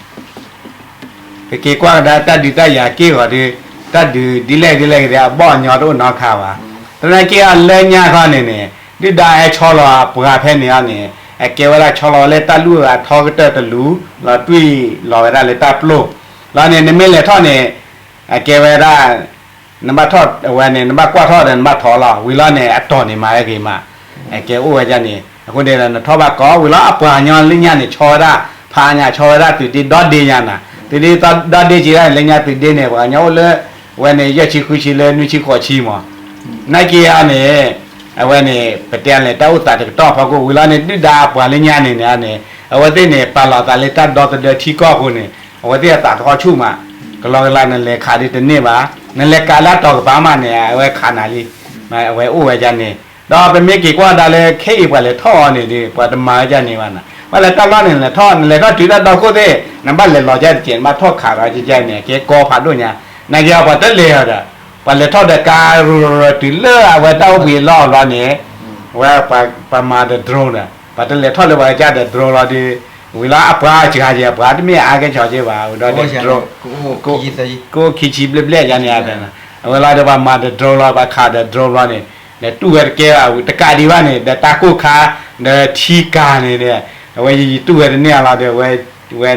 ပက့ၤကွၢ်ကဒါတၢ်ဒုးတၢ်ယၤက့ၢ်ဂီၤဒီး တၢ်ဒုးဒ်လဲၣ်ဒ်လဲၣ်က့ၤဒီး အဘီၣ်အညီတအိၣ်နီတခါဘၣ်. သနာ်က့အီၤလၢညါခီန့ၣ်န့ၣ် ဒုၣ်ဒါဟဲဆီလီၤအပှၤဖဲန့ၣ်အီၤန့ၣ် အကဲဝဲဒၣ်ဆီလီၤဝဲလၢတၢ်လူၢ်အထီကတၢၢ်တလူၤ လီၤတွံၢ်လီၤဝဲဒၣ်လၢတၢ်ပျိၢ် လီၤန့ၣ် နမ့ၢ်လဲၤထီၣ်န့ၣ် အကဲဝဲဒၣ် နဘၣ်ထီၣ်အဝဲန့ၣ် နဘၣ်ကွၢ်ထီၣ်ဒီးနဘၣ်ထီၣ်လီၤ ဝံၤလီၤန့ၣ် အတီၢ်န့ၣ်မၤဝဲဂ့ၤမး အကဲအိၣ်ဝဲဒၣ်န့ၣ် အဃိန့ၣ်ဒီး နထီၣ်ဘၣ်ကီ ဝံၤလီၤအပှၤကညီလၢညါန့ၣ် ဆီဝဲဒၣ် ဖးညါဆီဝဲဒၣ်သုးဒ့ဒီဒ့ညါနၤ သုးဒ့ဒီဒ့က့ၤဒၣ်န့ၣ် လၢညါသုးဒ့န့ၣ် ပှၤကညီအိၣ်လၢ ဝဲန့ၣ် ယဲၢ်ဆံဃုဆံလၢနွံဆံဃိးဆံမး နာ်က့အီၤန့ၣ် အဝဲန့ၣ် ပတဲလဲၣ် တၢ်အိၣ်သးတကတီၢ်ဖီခိၣ် ဝံၤလီၤန့ၣ် ဒုၣ်ဒါအပှၤလၢညါန့ၣ်န့ၣ်န့ၣ် အဝဲသ့ၣ်န့ၣ် ပာ်လီၤသးလၢတၢ်ဒီသဒၢထံကီၢ်အဃိန့ၣ် အဝဲသ့ၣ်အသးသဟီၣ်ဆူၣ်မး ကလီကလီနလဲၤခးဒ်တန့ၢ်ဘၣ် နလဲၤကးလၢအတီၢ်ကပၤမးန့ၣ် အဝဲခးနၤလံ အဝဲအိၣ်ဝဲဒၣ်န့ၣ် ဒီးပမ့ၢ်က့ၤကွၢ်ဒၣ်လၢခဲအံၤပှၤလဲၤထီၣ်အီၤန့ၣ်ဒီး ပှၤတမၤဝဲဒၣ်န့ၣ်ဘၣ်နၤ ပှၤလဲၤတၢ်လီၢ်န့ၣ် လဲၤထီၣ် နလဲၤထီၣ်တုၤတၢ်ဒီခိၣ်သ့ၣ် နဘၣ်လဲၤလီၤဒ်တက့ၢ် နဘၣ်ထီၣ်ခးဒီးကကဲန့ၣ် ကဲကီဖးဒိၣ်ညါ နာ်က့အီၤပှၤတလဲၤအီၤဒီး ပှၤလဲၤထီၣ်ဒီးကါရူၤရူၤတုၤလၢအဝဲတၢ်အိၣ်ဘှံးအလီၢ်အဘျီန့ၣ် ဝဲပှၤမၤဒီး drone ဒီး ပှၤတလဲၤထီၣ်လၢပှၤကစၢ်ဒီး drone လီၤဒီး ဝံၤလီၤအပှၤစှၤက့ၤ အပှၤတမ့ၢ်အါကဲၣ်ဆိးက့ၤဘၣ် ဝံၤဒီး drone ကအိၣ်ခံဆံဘျဲၣ်ဘျဲၣ်ယါန့ၣ် အဝဲလီၤဒီးပှၤမၤဒီး drone လီၤ ပှၤခးဒီး drone လီၤန့ၣ် လဲၤတူၢ်ဝဲတကဲဘၣ် တကးဒံးဘၣ်န့ၣ် ဒီးတၢ်ကိၢ်ခါ ဒီးထံကၤန့ၣ် အဝဲယတူၢ်ဝဲတန့ၢ်အလီၤဒီး ဝဲ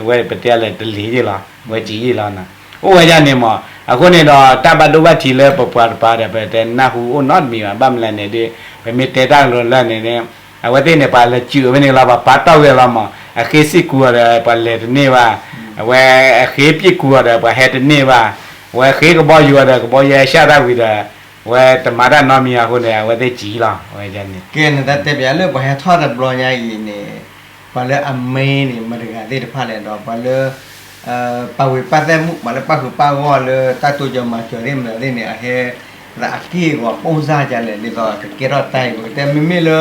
ဝဲပတဲလဲၣ်တလ့ၤယ့ၢ်လီၤ ဝဲစံးယ့ၢ်လီၤနၤ အိၣ်ဝဲဒၣ်န့ၣ်မး အဃိန့ၣ်ဒီး တၢ်ဘၣ်ဒိဘၣ်ထံးလၢပပှၤတပၤဒီး ပတဲနၢ်ဟူအိၣ်နီတမံၤဘၣ် ဘၣ်မနုၤလဲၣ်န့ၣ်ဒီး ပမ့ၢ်တဲတၢ်ကလိၤလၢာ်န့ၣ်န့ၣ် အဝဲသ့ၣ်န့ၣ် ပှၤလဲၤစူးဝဲန့ၣ်လီၤ ပှၤပာ်တီၢ်ဝဲလီၤမး အဃ့စ့ၢ်ကီးအီၤဒီး ပှၤလဲၤတန့ၢ်ဘၣ် အဝဲအဃ့ပစ်ကူအီၤဒီး ပှၤဟဲတန့ၢ်ဘၣ် အဝဲဃ့ကဘီယူၤအီၤဒီး ကဘီယူၤဟဲဆှၣ်တၢ်ဝံၤဒီး အဝဲတမၤတၢ်နီတမံၤအဃိန့ၣ် အဝဲသ့ၣ်စံးလီၤ အဝဲန့ၣ် ကဲနသးတဲပျးလၢပှၤဟဲထီၣ်တဘျီညါအံၤန့ၣ် ပှၤလၢအမ့ၢ်န့ၣ် မတဂၤသ့ၣ်တဖၣ်လဲၣ်ဒီး ပှၤလၢ ပာ်ဝ့ၤပာ်သဲၣ်မူ ပှၤလၢပာ်ဃုာ်ပာ်ဂီၢ်လၢတၢ်တိစၢၤမၤစၢၤသ့ၣ်မတၤသ့ၣ်န့ၣ် အဟဲ သးအက့ၢ်အဂီၤပိၢ်စၢ်ဒ်လဲၣ် ဒ်သိးကကဲထီၣ်တၢ်အံၤ ပကတဲမ့မ့ၢ်လၢ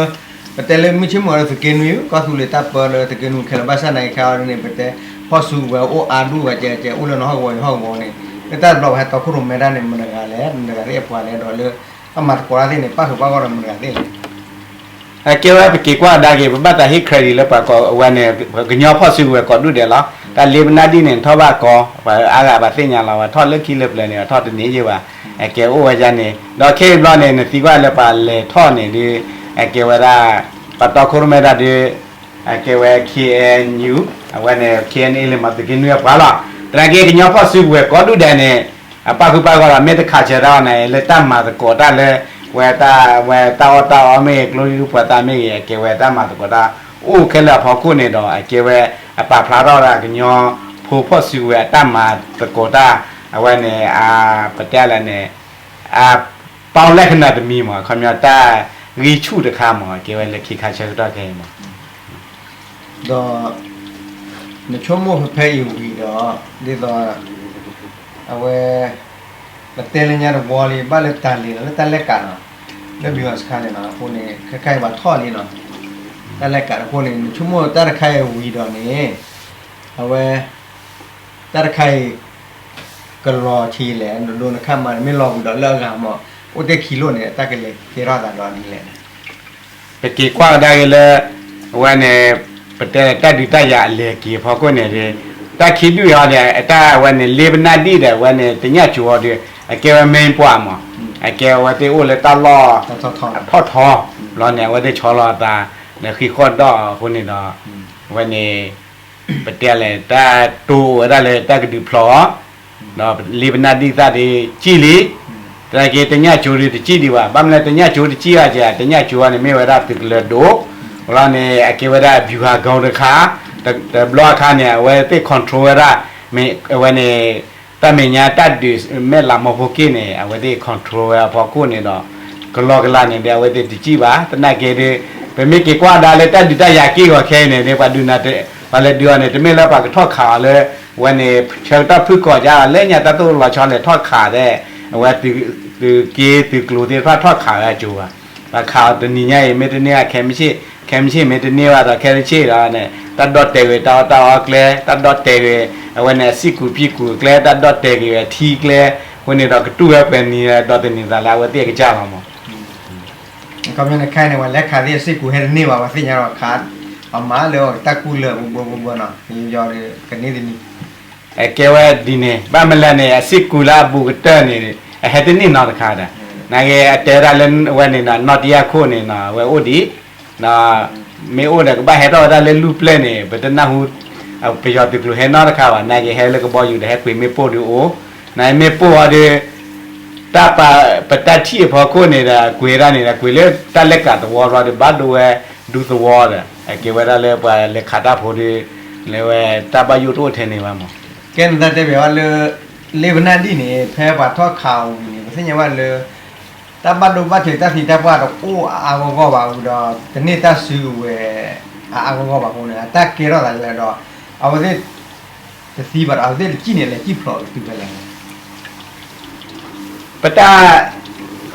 ပတဲလၢမုၢ်ဆ့ၣ်မုၢ်ဂီၤလၢသုးက့နွံ ကီၢ်သူလ့ၤတၢ်ပၢလၢသုးက့နွံခဲလၢာ် ဘၣ်ဆၣ်သနာ်က့ခဲအံၤန့ၣ် ပတဲ ဖီၣ်စုကဝဲၤအိၣ်အါဒူၣ်ဝဲကဲကဲ အိၣ်လၢနဟီၣ်ကဝီၤယဟီၣ်ကဝီၤန့ၣ် လၢတၢ်တဘျီပှၤဟဲတီခိၣ်ရိၣ်မဲတၢ်န့ၣ် မတဂၤလဲၣ် မတဂၤသ့ၣ်အပှၤလဲၣ်ဒီးလၢ အမၤသကိးတၢ်သ့ၣ်န့ၣ် ပာ်ဃုာ်ပာ်ဂီၢ်ဒီးမတဂၤသ့ၣ်လဲၣ် အကဲဝဲပက့ၤကွၢ်ကဒါက့ၤ ပဘၣ်သးဟ့ၣ် credit လၢပှၤကိးဝဲန့ၣ် ကညီဖီၣ်စုကဝဲၤကိးဒူၣ်ဒဲးလီၤ. တၢ်လ့ပနၢ်ဒံၣ်န့ၣ် ထီၣ်ဘၣ်ကီ ပှၤအါဂၤဘၣ်သ့ၣ်ညါလီၤ ပှၤထီၣ်လၢခံလၢပျၢၤန့ၣ် ပှၤထီၣ်တန့ၢ်ယဲၢ်ဘၣ်. အကဲအိၣ်ဝဲဒၣ်န့ၣ် ဒီးခဲအံၤဘျီန့ၣ် နသံကွၢ်လၢပှၤလဲၤထီၣ်န့ၣ်ဒုး အကဲဝဲဒၣ် ပှၤတီခိၣ်ရိၣ်မဲတၢ်ဒုး အကဲဝဲ K N U အဝဲန့ၣ် K N A လၢမၤသုးက့နွံအပှၤလီၤ. သနာ်က့ကညီဖီၣ်စုကဝဲၤကိးဒူၣ်ဒဲးန့ၣ် အပာ်ဃုာ်ပာ်ဂီၢ်ဒီး မ့ၢ်တခးဆၢတၢ်အီၤန့ၣ် လၢတၢ်မၤသကိးတၢ်လၢ ဝဲတၢ် ဝဲတၢ်အီၣ်တၢ်အီမ့ၢ်ဂ့ၤ ကျိဒုပှၤသးမ့ၢ်ဂ့ၤ အကဲဝဲတၢ်မၤသကိးတၢ် အိၣ်ခဲလၢာ်အဖီခိၣ်န့ၣ်ဒီး အကဲဝဲ အပာ်ဖျါထီၣ်ဝဲဒၣ်ကညီဖိဖီၣ်စုကဝဲၤအတၢ်မၤသကိးတၢ် အဝဲန့ၣ် ပတဲလဲၣ်န့ၣ် အ ပေါင်းလက္ခဏာ တမံၤမး ခီပညီတၢ်ဂံၢ်ဆူၣ်တခါမး အကဲဝဲလၢခံခါဆၢကတီၢ်ခဲအံၤမး ဒီး နဆိကမိၣ်ဖဲဖဲအံၤဝံၤဒီး ဒ်သိး အဝဲ ပတဲလၢညါတဝီလံ ဘၣ်လၢတၢ်လ့ၤလီၤ လၢတၢ်လဲၣ်ကးနီၤ လၢဘံၣ်ဟီၣ်စခါန့ၣ်နီၤ အဃိန့ၣ် ခဲခါအံၤပှၤထီၣ်လံနီၤ တၢ်လဲၣ်ကးအဃိန့ၣ် နဆိကမိၣ်တၢ်တခါအံၤဝံၤဒီးန့ၣ် အဝဲ တၢ်တခါအံၤ ကလီၤဆံးလဲၣ်, ဒိနခါမး မ့ၢ်လီၤဝံၤဒီးလၢအဂၤမး, အိၣ်တ့ၢ်ခံလိၣ်န့ၣ် တၢ်ကလဲၤကဲထီၣ်သးဒီးဒ်လဲၣ်. ပက့ၤကွၢ်ကဒါက့ၤလၢ အဝဲန့ၣ် ပတဲတၢ်ဒုးတၢ်ယၤအလဲၤက့ၤအဖီခိၣ်န့ၣ်ဒီး တၢ်ခံဒုအီၤဒီး အတၢ်အဝဲန့ၣ် လ့ပနၢ်ဒံၣ်ဒီး အဝဲန့ၣ် တညၣ်ကၠိအီၤဒီး အကဲဝဲ main ပှၤမး, အကဲဝဲသ့ၣ်အိၣ်လၢတၢ်လီၢ် ထီၣ်ထီ လီၤန့ၣ် အဝဲသ့ၣ်ဆီလီၤအသး ဒီးဃံဃီၣ်ဒီးအဃိန့ၣ်ဒီး အဝဲန့ၣ် ပတဲလဲၣ် တၢ်တိၢ်အိၣ်ဝဲဒၣ်လၢတၢ်ကဒုးဖျိးအီၤ ဒီးလ့ပနၢ်ဒံၣ်သၣ်ဒီးစံၣ်လံ, သနာ်က့တညၣ်ကၠိဒီးတစံၣ်ဒံးဘၣ်, ဘၣ်မနုၤလဲၣ် တညၣ်ကၠိတစံၣ်ဘၣ်က့ၤ တညၣ်ကၠိအီၤန့ၣ် မ့ၢ်ဝဲဒၣ်သုးကလၢၤဒိၣ်, လီၤန့ၣ် အကဲဝဲဒၣ် ဗျူဟာကုန်း တခါ, တဘျီအခါန့ၣ် အဝဲသ့ၣ် control ဝဲဒၣ်, အဝဲန့ၣ် တၢ်မဲာ်ညါတၢ်ဒုးမဲာ်လးမီဖိက့ၣ်န့ၣ် အဝဲသ့ၣ် control ဝဲအဖီခိၣ်န့ၣ်ဒီး ကလီကလီန့ၣ်ဒီး အဝဲသ့ၣ်တစံၣ်ဘၣ်, သနာ်က့ဒီး ပမ့ၢ်က့ၤကွၢ်ဒါလၢတၢ်ဒုးတၢ်ယၤက့ၢ်ဂီၤခဲအံၤန့ၣ်ဒီး ပှၤဒုးနၤ ပှၤလဲၤဒုးအီၤန့ၣ် တမ့ၢ်လၢပှၤကထီၣ်ခးအီၤလၢ အဝဲန့ၣ် ဆၢကတီၢ်ဖုၣ်ကိာ်ကါ လၢညါတၢ်သိၣ်လီၤဆီလဲၣ်ထီၣ်ခးဒီး အဝဲ သုးက့သုးကျိၤသ့ၣ်တဖၣ်ထီၣ်ခးဝဲအကၠိဘၣ်, ပှၤခးအီၤတနံၤညါအံၤ မ့ၢ်တန့ၢ်ဘၣ်ခဲမုၢ်ဆ့ၣ်, ခဲမုၢ်ဆ့ၣ်မ့ၢ်တန့ၢ်ဘၣ်ဒီး ခဲမုၢ်ဆ့ၣ်ဒီးန့ၣ် တၢ်ဒီၣ်တဲာ်ကွံာ်တၢ်အီၣ်တၢ်အီကျဲ, တၢ်ဒီၣ်တဲာ်ကွံာ် အဝဲန့ၣ် အစံၣ်ကူးပံၣ်ကူးအကျဲ, တၢ်ဒီၣ်တဲာ်ကွံာ်ဝဲထံကျဲ, အဃိန့ၣ်ဒီး ကတူၢ်ဝဲပှဲၤနံၤဒီး တနံၤသးလၢအဝဲသ့ၣ်အကစၢ်လီၤမး. ခီပညီန့ၣ် ခဲအံၤန့ၣ် ပှၤလဲၤခးသ့ၣ်အစံၣ်ကူးဟဲတန့ၢ်ဘၣ်, ပှၤသ့ၣ်ညါဒီးခး ပှၤမၤလၢအီၤတၢ်ကူၣ်လၢာ်ဘိဘိဘိဘိနီၤ, ယီၤဒီးကန့ၢ်တနံၤ အကဲဝဲဒ်န့ၣ် ဘၣ်မနုၤလဲၣ်န့ၣ် အစံၣ်ကူးလၢအဘူးကတၢၢ်န့ၣ် အဟဲတန့ၢ်နီတခါဒီး နာ်က့အတဲဝဲဒၣ်လၢအဝဲန့ၣ်ဒီး နီၢ်တယၢ်ခိၣ်န့ၣ်နီၤ အဝဲအိၣ်ဒံး မ့ၢ်အိၣ်ဒီးကဘၣ်ဟဲထီၣ်ဝဲဒၣ်လၢလူၢ်ပျဲၢ်န့ၣ် ပတနၢ်ဟူ ပယီၤသုးကျိၤဟဲနီတခါဘၣ်, နာ်က့ဟဲလၢကဘီယူၤဒီး ဟဲကွံာ်မ့ၣ်ပိၢ်ဒုးအိၣ်, နာ်က့မ့ၣ်ပိၢ်အီၤဒီး တၢ်ပ ပတၢ်ထံၣ်အဖီခိၣ်န့ၣ်ဒီး ကွံာ်ဝဲဒၣ်န့ၣ်ဒီး ကွံာ်လၢတၢ်လဲၤကးသဝီဘျီဒီး ဘၣ်ဒိဝဲဒူသဝီဒီး အကဲဝဲဒၣ်လၢပှၤလဲၤခးတၢ်ဖိဒီး လဲၤဝဲတၢ်ဘၣ်ယိၣ်တအိၣ်ထဲန့ၣ်ဘၣ်မး. ကဲန့ၣ်တၢ်တဲဘၣ်ဝဲလၢ လ့ပနၢ်ဒံၣ်န့ၣ် ဖဲပှၤထီၣ်ခးအီၤဝံၤန့ၣ် ပသ့ၣ်ညါဘၣ်လၢ တၢ်ဘၣ်ဒိဘၣ်ထံးတၢ်သံတၢ်ပှၢ်တအိၣ်အါအါဂီၢ်ဂီၢ်ဘၣ်ဝံၤဒီး တန့ၢ်တၢ်စုကဝဲၤ အါအါဂီၢ်ဂီၢ်ဘၣ်အဃိန့ၣ် အတၢ်ကဲထီၣ်သးလဲၣ်ဒီး အဝဲသ့ၣ် တသံဘၣ်ဒီး အဝဲသ့ၣ်တစံၣ်န့ၣ် လဲၤစံၣ်ဖျိးတုၤဖဲလဲၣ်န့ၣ် ပတၢ်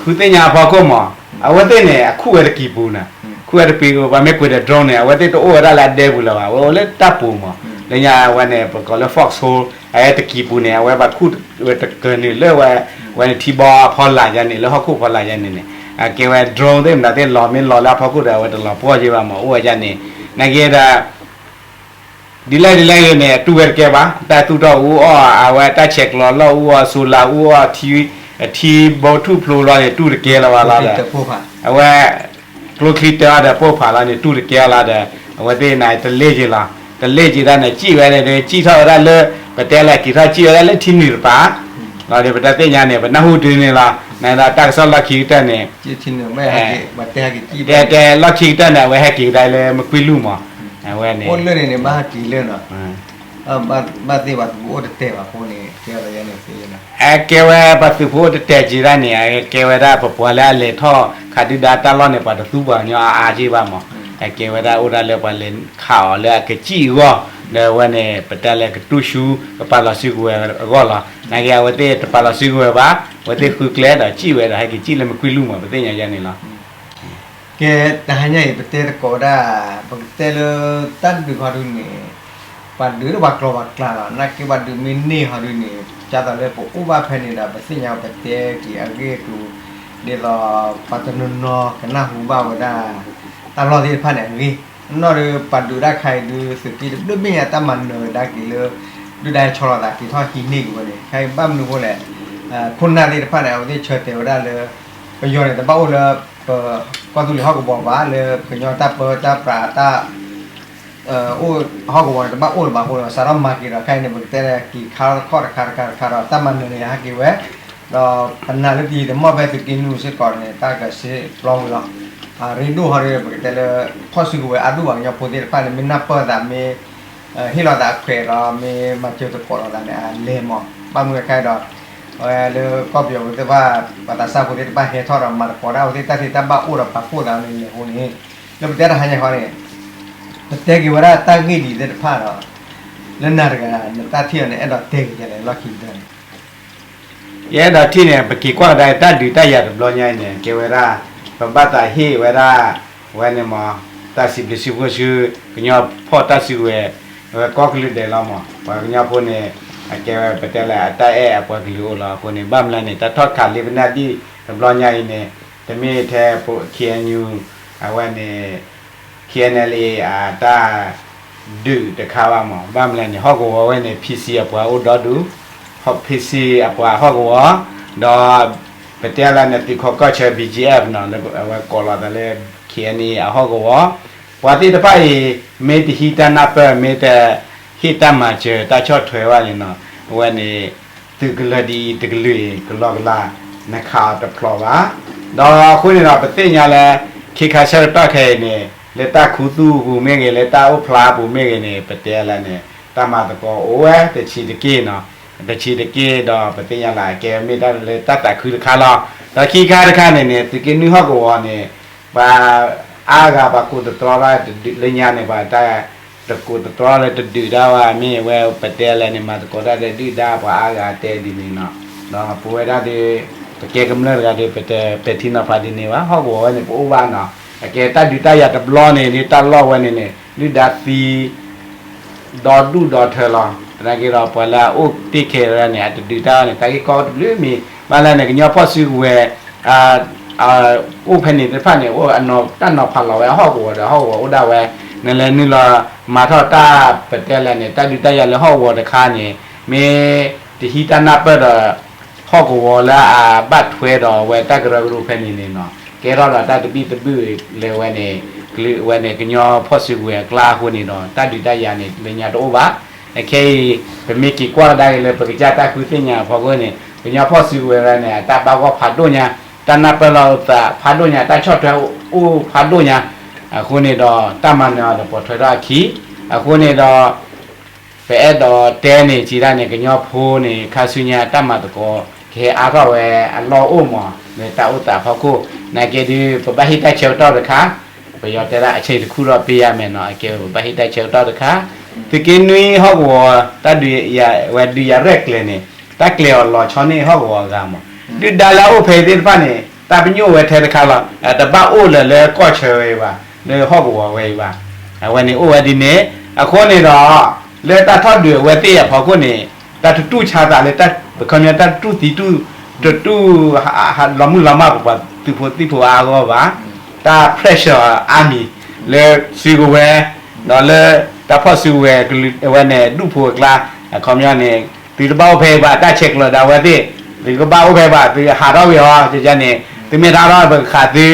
ဃုသ့ၣ်ညါအဖီခိၣ်မး အဝဲသ့ၣ်န့ၣ် အခူၣ်ဝဲတကံၢ်ပူၤန့ၣ်, ခူၣ်ဝဲတကံၢ်ပူၤ ပှၤမ့ၢ်ကွံာ်ဒီး drone န့ၣ် အဝဲသ့ၣ်တအိၣ်ဝဲဒၣ်လၢအဒဲပူၤလၢၤဘၣ်, အဝဲအိၣ်လၢတၢ်ပူၤမး, လၢညါအဝဲန့ၣ် ပကိးလၢ foxhole အဝဲတကံၢ်ပူၤန့ၣ် အဝဲဘၣ်ခူၣ်ဝဲတကၢၢ်န့ၣ်လၢဝဲ ဝဲန့ၣ်ထံဘီအဖီလာ်ယါန့ၣ် လၢဟီၣ်ခိၣ်ဖီလာ်ယါန့ၣ်န့ၣ်, အကဲဝဲ drone သ့ၣ်မတၤသ့ၣ်လီၤမ့ၢ်လီၤလၢအဖီခိၣ်ဒီး အဝဲတလီၤပှီၢ်ယဲဘၣ်မး အိၣ်ဝဲယါန့ၣ်, နာ်က့ဒီး ဒ်လဲၣ်ဒ်လဲၣ်ဂ့ၤန့ၣ် အတူၢ်ဝဲတကဲဘၣ်, တၢ်သူၣ်ထီၣ်အူအီၣ် အဝဲတၢ်ဆဲးကျိးလီၢ်အူအီၣ် solar အူအီၣ် ထံဘိထူၣ်ဖျိလီၤန့ၣ် တူၢ်တကဲလၢၤဘၣ်လီၤဒီး အဝဲ ကျိချံတၢ်အီၣ်ဒီးပိၢ်ဖးလီၤန့ၣ် တူၢ်တကဲလီၤဒီး အဝဲသ့ၣ်န့ၣ် တလ့ၢ်က့ၤလီၤ, တလ့ၢ်က့ၤတၢ်န့ၣ် စံၣ်ဝဲန့ၣ် စံၣ်ထီၣ်ဝဲဒၣ်လၢ ပတဲလၢက့ၤထီၣ်စံၣ်ဝဲဒၣ်လၢထံနုာ်တပၤ, လီၤဒီးပတၢ်သ့ၣ်ညါန့ၣ် ပနၢ်ဟူတုၤန့ၣ်လီၤ, နဒီးတၢ်ကစီၣ်လီၢ်ခံကတၢၢ်န့ၣ် တဲတဲလီၢ်ခံကတၢၢ်န့ၣ် အဝဲဟဲက့ၤကဒါလၢမကွံလူၢ်မး, အဝဲန့ၣ် အိၣ်လၢန့ၣ်န့ၣ် ဘၣ်ဟဲက့ၤလၢနီၤ, ဘၣ်သ့ၣ်ပှၤသုးဖိအိၣ်တတဲာ်ဘၣ်အဃိန့ၣ် ကဲဝဲဒၣ် အကဲဝဲပှၤသုးဖိအိၣ်တတဲာ်က့ၤဒၣ်န့ၣ် အကဲဝဲဒၣ်ပပှၤလၢအလဲၤထီၣ် ခးဒုၣ်ဒါတၢ်လီၢ်န့ၣ် ပှၤတသူပှၤကညီအါအါက့ဘၣ်မး, အကဲဝဲဒၣ်အိၣ်ဒၣ်လၢပှၤလဲၤခးအီၤလၢအကစံၣ်အဂီၢ်, ဒီးအဝဲန့ၣ် ပတဲလၢကတူၢ်ဆူ ကပာ်လီၤစုကဝဲၤအဂီၢ်လီၤ, နာ်က့အဝဲသ့ၣ်တပာ်လီၤစုကဝဲၤဘၣ်, အဝဲသ့ၣ်ဃုကျဲဒီးစံၣ်ဝဲဒီး ဟဲက့ၤစံၣ်လၢမကွံလူၢ်မး ပသ့ၣ်ညါယါန့ၣ်လီၤ. ကဲ တဟါညါအံၤ ပတဲသကိးဝဲဒၣ် ပကတဲလၢ တၢ်ဒုးဟီဒုန့ၣ် ပှၤဒုးလၢပှၤကျီၤပှၤကျါလီၤ, နာ်က့ပှၤဒုးမ့ၢ်န့ၢ်ဟီဒုန့ၣ် ဒ်သိးလၢပအိၣ်ဘၣ်ဖဲန့ၣ်ဒီး ပသ့ၣ်ညါပတဲက့ၤအဂ့ၢ်အကျိၤ ဒ်သိး ပှၤတနီၤနီၤကနၢ်ဟူဘၣ်ဝဲဒၣ် တၢ်လီၢ်သ့ၣ်တဖၣ်န့ၣ်အဂ့ၢ်, အနီၢ်ဒီးပှၤဒုးတၢ်ခါအံၤဒုး သုးက့တဘျုးဘ့ၣ်ညါ တၢ်မၤနၢၤကဒါက့ၤလၢ ဒုၣ်ဒါဟဲဆီလီၤသးက့ၤထီၣ်ဟံးန့ၢ်က့ၤဝဲန့ၣ် ခဲအံၤဘၣ်မနုၤအဃိလဲၣ်, ခိၣ်နၢ်သ့ၣ်တဖၣ်န့ၣ် အဝဲသ့ၣ်ဆၢတဲာ်ဝဲဒၣ်လၢ ပယီၤန့ၣ် တဘၣ်အိၣ်လၢ ပကီၢ်သူလ့ၤဟီၣ်ကဝီၤဘၣ် လၢကညီတၢ်ပၢတၢ်ပြးတၢ် အိၣ်ဟီၣ်ကဝီၤန့ၣ် တဘၣ်အိၣ်လၢၤဘၣ်အဃိဒီး စးထီၣ်မၤက့ၤဒီး ခဲအံၤန့ၣ် ပကတဲလၢက့ၤခါထီၣ်တခီတခါတခါတခါဒီး တၢ်မၤနၢၤန့ၣ် ဟဲက့ၤဝဲ, ဒီးပနာ်လၢတယံာ်တမီၢ်ဖဲသုးက့နွံစ့ၢ်ကီးန့ၣ် တၢ်ကစ့ပျီဝံၤလီၤ. အရ့ဒိၣ်ဟီဒီး ပကတဲလၢ ဖီၣ်စုကဝဲၤအါဒိၣ်ဘၣ် ကညီဖိသ့ၣ်တဖၣ်န့ၣ် မ့ၢ်နၢ်ပၢၢ်သး မ့ၢ်ဟ့ၣ်လီၤသးအခွဲးဒီး မ့ၢ်မၤစၢၤသကိးလိာ်သးန့ၣ် အလဲၤမး ဘၣ်မနုၤအခါဒီး အဝဲလၢကီၢ်ပယီၤဖိသ့ၣ်တဖၣ် ပှၤသးစၢ်ဖိသ့ၣ်တဖၣ်ဟဲထီၣ်ဒီး မၤသကိးဒၣ်အဝဲသ့ၣ်တၢ်သ့တၢ်ဘၣ်အိၣ်ဒီးပာ်ဖှိၣ်သးန့ၣ်လဲၣ်အဃိန့ၣ် လၢပတဲတဟါညါဃီန့ၣ် ပတဲက့ၤဝဲဒၣ်တၢ်ဂ့ၢ်ဒ်အံၤသ့ၣ်တဖၣ်ဒီး လၢနၤတဂၤ နတၢ်ထံၣ်အီၤန့ၣ် အဲၣ်ဒိးတဲက့ၤဒ်လဲၣ်လီၢ်ခံကတၢၢ်န့ၣ် ယအဲၣ်ဒိးထံၣ်န့ၣ် ပက့ၤကွၢ်ကဒါတၢ်ဒုးတၢ်ယၤတဘျီညါအံၤန့ၣ် ကဲဝဲဒၣ် ပဘၣ်သးဟ့ၣ်ဝဲဒၣ် ဝဲန့ၣ်မး တၢ်စံးဘျုးစံးဖှိၣ်ဆူ ကညီဖီၣ်တၢ်စုကဝဲၤ အဝဲကီၢ်ကလုာ်ဒဲးလီၤမး ပှၤကညီဖိန့ၣ် အကဲဝဲပတဲလၢအတၢ်အဲၣ်အပှၤကလုာ်အိၣ်လီၤ. အဃိန့ၣ် ဘၣ်မနုၤလဲၣ်န့ၣ် တၢ်ထီၣ်ခးလံာ်ပနၢ်ဒံၣ်တဘျီညါအံၤန့ၣ် တမ့ၢ်ထဲ K N U အဝဲန့ၣ် K N L A အတၢ်ဒုးတခါဘၣ်မး. ဘၣ်မနုၤလဲၣ်န့ၣ် ဟီၣ်ကဝီၤဝဲန့ၣ် P C အပှၤအိၣ်ဒီဒူၣ်, P C အပှၤဟီၣ်ကဝီၤ, ဒီး ပတဲလၢန့ၣ် သုးခိးကီၢ်ဆၢ B G F နီၤ လၢအဝဲကိးလီၤသးလၢ K N A အဟီၣ်ကဝီၤ, ပှၤသ့ၣ်တဖၣ်အံၤ မ့ၢ်တဟံးတၢ်နၢ်ပၢၢ် မ့ၢ်တဟ့ၣ်တၢ်မၤစၢၤ တၢ်ဆီၣ်ထွဲဘၣ်န့ၣ်နီၤ, အဝဲန့ၣ် သုးကလၢၤဒ်အံၤတကလုာ်အံၤ ကလီကလီ နခးအီၤတဖျိးဘၣ်. ဒီးအဃိန့ၣ်ဒီး ပသ့ၣ်ညါလၢ ခ့ခါဆၢကတီၢ်ခဲအံၤန့ၣ် လၢတၢ်ခူသူၣ်အပူၤမ့ၢ်ဂ့ၤ လၢတၢ်အိၣ်ဖျါအပူၤမ့ၢ်ဂ့ၤန့ၣ် ပတဲလၢန့ၣ် တၢ်မၤသကိးအိၣ်ဝဲတဆံးတက့ၢ်နီၤ, တဆံးတက့ၢ်ဒီး ပသ့ၣ်ညါလၢအကဲမ့ၢ်တၢ်လၢတၢ်သးခုတခါလီၤ. ဒီးခံခါတခါန့ၣ်န့ၣ် သုးက့နွံဟီၣ်ကဝီၤန့ၣ် ပှၤအါဂၤပှၤကိးသတြီတၢ်တဒုးလၢညါန့ၣ် ပှၤတၢ်တကိးသတြီလၢတဒုးတၢ်ဘၣ် မ့ၢ်ဝဲပတဲလၢန့ၣ် မၤသကိးတၢ်လၢဒုၣ်ဒါ ပှၤအါဂၤတဲဒ်န့ၣ်နီၤ. ဒီးပဝဲဒၣ်ဒီး ပကဲကမျၢၢ်တဂၤဒီး ပတပဲာ်ထံနီၤဖးဒ်န့ၣ်ဘၣ်. ဟီၣ်ကဝီၤဝဲန့ၣ် ပအိၣ်ဘၣ်နီၤ, အကဲတၢ်ဒုးတၢ်ယၤတဘျီန့ၣ် ဒ်တၢ်လီၢ်ဝဲန့ၣ်န့ၣ် ဒုၣ်ဒါသံ ဒီဒူၣ်ဒီထၢလီၤ. သနာ်က့ဒီး ပှၤလၢအအိၣ်တ့ၢ်ခဲအံၤန့ၣ် အတဒုးတၢ်န့ၣ် တၢ်ဂ့ၢ်ကီတဘျုးမံၤ, ဘၣ်လၢန့ၣ် ကညီဖီၣ်စုကဝဲၤ အိၣ်ဖဲန့ၣ်သ့ၣ်တဖၣ်န့ၣ် အိၣ်တၢ်နီၤဖးလီၤဝဲဟီၣ်ကဝီၤဒီး ဟီၣ်ကဝီၤအိၣ်ဒၣ်ဝဲ, နလဲၤနုာ်လီၤမၤထီၣ်တၢ်ပတဲလဲၣ်န့ၣ် တၢ်ဒုးတၢ်ယၤလၢဟီၣ်ကဝီၤတခါန့ၣ် မ့ၢ်တဟံးတၢ်နၢ်ပၢၢ်ဒီး ဟီၣ်ကဝီၤလၢအဘၣ်ထွဲဒီးအဝဲတၢ်ကရၢကရိဖဲန့ၣ်န့ၣ်နီၤ, ကဲထီၣ်ဒီးတၢ်တဘံၣ်တဘုၣ်လၢဝဲန့ၣ် ကလုာ်ဝဲန့ၣ် ကညီဖီၣ်စုကဝဲၤအကျါအဃိန့ၣ်ဒီး တၢ်ဒုးတၢ်ယၤန့ၣ် လၢညါတအိၣ်ဘၣ်. အခဲအံၤ ပမ့ၢ်က့ၤကွၢ်ကဒါက့ၤလၢပကစၢ်တၢ်ဃုသ့ၣ်ညါအဖီခိၣ်န့ၣ် ကညီဖီၣ်စုကဝဲၤဝဲန့ၣ် အတၢ်ဘၣ်ဂီၢ်ဖးဒိၣ်ညါ, တၢ်နၢ်ပၢၢ်လီၤသးဖးဒိၣ်ညါ, တၢ်ဆီၣ်ထွဲအိၣ်ဖးဒိၣ်ညါ, အဃိန့ၣ်ဒီး တၢ်မၤနၢၤအီၤဒီးပိာ်ထွဲထီၣ်အခံ, အဃိန့ၣ်ဒီး ပအဲၣ်ဒိးတဲန့ၣ်က့ၤဒၣ်န့ၣ် ကညီဖိန့ၣ် ခါဆူညါတၢ်မၤသကိး ကဟဲအါထီၣ်ဝဲအလီၢ်အိၣ်မး လၢတၢ်အိၣ်သးအဖီခိၣ်, နာ်က့ဒုး ပဘၣ်ဟ့ၣ်တၢ်ဆၢကတီၢ်တခါ, ပယီၤတဲဒၣ် အချိန်တစ်ခုတော့ပေးရမယ် နီၤ, အကဲဝဲပဘၣ်ဟ့ၣ်တၢ်ဆၢကတီၢ်တခါ, သုးက့နွံဟီၣ်ကဝီၤ တၢ်ဒုးယၤဝဲဒုးယၤရဲၣ်ကျဲၤန့ၣ် တၢ်ကျဲၤအီၤလီၤဆီန့ၢ်ဟီၣ်ကဝီၤအဂၤမး, ဒုၣ်ဒါလၢအအိၣ်ဖဲအံၤသ့ၣ်တဖၣ်န့ၣ် တၢ်ပညိၣ်ဝဲထဲတခါလီၤ, တဘၣ်အိၣ်လၢၤလၢကီၢ်ဆၢဝဲအံၤဘၣ်, လၢဟီၣ်ကဝီၤဝဲအံၤဘၣ်, အဝဲန့ၣ်အိၣ်ဝဲဒ်န့ၣ်, အဃိန့ၣ်ဒီး လၢတၢ်ထီၣ်ဒုးအဝဲသ့ၣ်အဖီခိၣ်န့ၣ် တၢ်တတူၢ်ဆါသးလၢ ပခီပညီတၢ်တတူၢ်သံတူၢ် တတူၢ် လီၤမုၢ်လီၤမၢ်ပပှၤသုးဖိသံၣ်ဖိအါအါဂီၢ်ဂီၢ်ဘၣ်, တၢ် pressure အါမံၤ လၢစုကဝဲၤ ဒီးလၢတၢ်ဖီၣ်စုကဝဲၤကလုာ်အဝဲန့ၣ် ဒူၣ်ဖိအကျါ, အခီပညီန့ၣ် သုတဘၣ်အိၣ်ဖဲအံၤဘၣ် တၢ်ဆဲးကျိးဒီးအဝဲသ့ၣ်, သုကဘၣ်အိၣ်ဖဲဘၣ် သုဟးထီၣ်ကွံာ်အီၤ ကန့ၣ် သုမ့ၢ်ထီၣ်ထီၣ်ပကခးသု,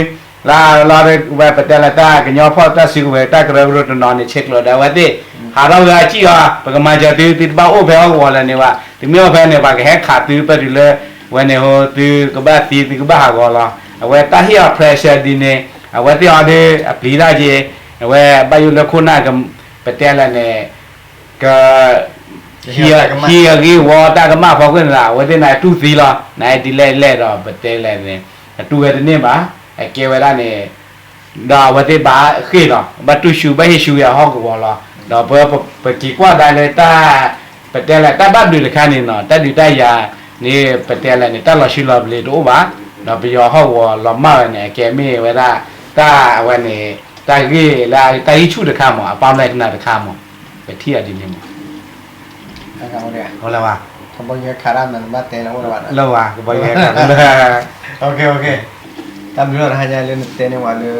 လၢလီၤဝဲပတဲလၢတၢ်ကညီဖီၣ်တၢ်စုကဝဲၤ တၢ်ကရၢကရိတနီၤန့ၣ် ဆဲးကျိးဒီးအဝဲသ့ၣ်, ဟးထီၣ်ကွံာ်အီၤစံၣ်အီၤ ပကမၤစၢၤသု သုတဘၣ်အိၣ်ဖဲဟီၣ်ကဝီၤလၢၤန့ၣ်ဘၣ်, သုမ့ၢ်အိၣ်ဖဲန့ၣ် ပှၤကဟဲခးသု ပတုၤလၢ ဝဲန့ၣ်ဟိ သုကဘၣ်သံ သုကဘၣ်ဟးဂီၤလီၤ, အဝဲတၢ်ဟ့ၣ်အီၤ pressure ဒ်န့ၣ်, အဝဲသ့ၣ်အီၤဒီး အပျံၤတၢ်က့ၤ, အဝဲဘၣ်ယိၣ်လၢခိၣ်နၢ် ပတဲလၢန့ၣ် က ဟံးအဂ့ၢ်ဝီတၢ်ကမၣ်ဖီခိၣ်န့ၣ်လီၤ, အဝဲသ့ၣ်န့ၣ် အတူၢ်သံလီၤ, နဒ်လဲၣ်လဲၣ်ဒီး ပတဲလဲၣ်န့ၣ် အတူၢ်ဝဲတန့ၢ်ဘၣ်, အကဲဝဲဒၣ်န့ၣ် ဒီးအဝဲသ့ၣ်ဘၣ်ဃ့ၢ်လီၤ, ဘၣ်တူၢ်ဆူ ဘၣ်ဟ့ၣ်ဆူဝဲအဟီၣ်ကဝီၤလီၤ, ဒီးပ ပက့ၤကွၢ်ဒၣ်လၢတၢ် ပတဲလၢ တၢ်ဘၣ်ဘျုးတခါန့ၣ်နီၤ, တၢ်ဒုးတၢ်ယၤန့ၣ် ပတဲလၢန့ၣ် တၢ်လီၤဆံလီၤပလ့ၤတအိၣ်ဘၣ်, ဒီးပယီၤဟီၣ်ကဝီၤလီၤမၢ်ဝဲန့ၣ် အကဲမ့ၢ်ဝဲဒၣ် တၢ်အဝဲန့ၣ် တၢ်ဂ့ၢ်ဆူၣ်တခါမး အပာ်လၢကနၣ်တခါမး, ပထံၣ်အီၤဒ်န့ၣ်မး လၢဝဲ ကဘီယူၤဟဲခးတၢ်မၤတဘၣ်တဲန့ၣ်အိၣ်လၢၤဘၣ်, လၢဝဲ ကဘီယူၤဟဲခးတၢ်လၢ တၢ်ဘျုးလီၤတဟါညါလၢနတဲန့ၢ်ဝဲလၢ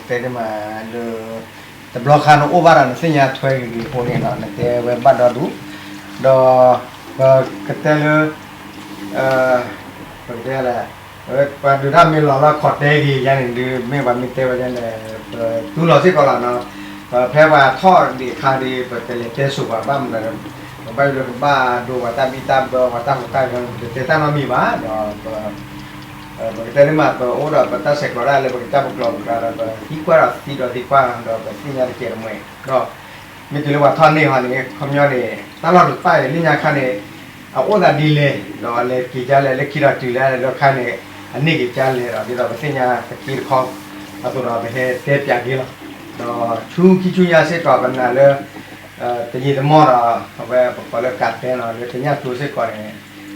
တဲန့ၢ်မးလၢ တဘျီခါနအိၣ်ဘၣ်ဒီးနသ့ၣ်ညါထွဲဂ့ၤဂ့ၤအဃိန့ၣ်ဒီး နတဲဝဲဘၣ်ဒီဒူၣ်, ဒီး ပကတဲလၢ ပကတဲလဲၣ်, ပှၤဒုးတၢ်မ့ၢ်လီၤလၢခီၣ်တဲဂ့ၤယါန့ၣ်ဒုး မ့ၢ်ပှၤမ့ၢ်တဲဝဲဒ်န့ၣ် ပတူၢ်လိာ်စ့ၢ်ကီးလီၤနီၤ, ပဖဲပှၤထီၣ်ဒံးအခါဒီး ပတလဲၤတဲဆိပှၤဘၣ်မနုၤဒီး ပဘၣ်ယိၣ်လၢကဘၣ်ဒိပှၤတၢ်ဘံၣ်တၢ်ဘၢ ပှၤတၢ်ဟူးတၢ်ဂဲၤ ပတတဲတၢ်နီတမံၤဘၣ်ဒီး ပကတဲဒ်မး ပအိၣ်ဒီးပတၢ်ဆဲးကျိးဒၣ်လၢပကစၢ်ပကျိာ်ပူၤကျါဒီး ပသံကွၢ်ဒီးသံဒီးသံကွၢ်ဒီး ပသ့ၣ်ညါတကဲးတမှဲၤဒီး မ့ၢ်တုၤလၢပှၤထီၣ်န့ၢ်ဟီန့ၣ် ခီပညီန့ၣ် တၢ်လီၢ်တဖၣ်အံၤ လၢညါခါန့ၣ် အအိၣ်သးဒ်လဲၣ် ဒီးအလဲၤက့ၤကါလဲၣ် လၢခံဒီးတုၤလၢလၢခါန့ၣ် အန့ၢ်က့ၤကါလဲၣ်ဒီး ဒ်သိးပသ့ၣ်ညါတက့ၢ်တခီ အသိးဒီးပဟဲတဲပၠးက့ၤလီၤ. ဒီးဆူခံဆူညါစ့ၢ်ကီး ပနာ်လၢ တယံာ်တမီၢ်ဒီး အဝဲပကိးလၢကးတဲနီၤ လၢတညၣ်ကျိၤစ့ၢ်ကီးန့ၣ်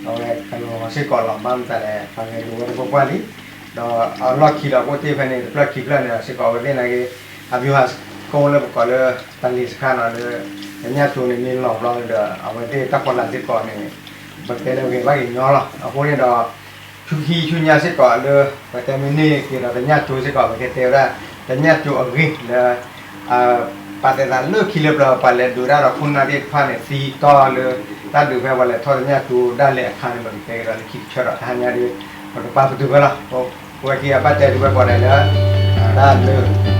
အဝဲကလီၤစ့ၢ်ကီးလီၤ ဘၣ်မတၤလဲၣ် ပှၤဂဲၤလိာ်ဝဲတပှၢ်ပှၢ်လံ. ဒီးအလီၢ်ခံဒီးကအိၣ်တ့ၢ်ဖဲန့ၣ် တဖျၢၣ်ခံဖျၢၣ်န့ၣ်ဒီးစ့ၢ်ကီး အဝဲသ့ၣ်နာ်က့ အဗျူဟာကုန်း လၢပကိးလၢ တၢ်လ့စခါနီၤ လၢ တညၣ်ကၠိန့ၣ်မ့ၢ်လီၤဘျီဒီး အဝဲသ့ၣ်တၢ်ဖီလာ်စ့ၢ်ကီးန့ၣ် ပကတဲလၢဂ့ၤဘၣ်ဂ့ၤညီလီၤ. အဃိန့ၣ်ဒီး ဆူခံဆူညါစ့ၢ်ကီးလၢ ပတဲမ့ၢ်န့ၢ်က့ၤဒီးတညၣ်ကၠိစ့ၢ်ကီး ပကတဲဝဲဒၣ် တညၣ်ကၠိအဂ့ၢ်လၢ ပာ်သဲးသးလၢခံလၢပျၢၤ ပှၤလဲၤဒုးတၢ်ဒီးခိၣ်နၢ်သ့ၣ်တဖၣ်န့ၣ် သံတီၢ်လၢ တၢ်ဒုးဖဲပှၤလဲၤထီၣ်တညၣ်ကၠိဒၣ်လဲာ်အခါန့ၣ် ပကတဲကဒီးလၢခံကဆၢဒီး တဟါညါဒီး ပကပာ်ပတုာ်ဝဲလီၤ. ပဝဲခံဂၤဘၣ်တဲဒုးဝဲကိးဂၤဒဲးလၢ တၢ်ဘျုး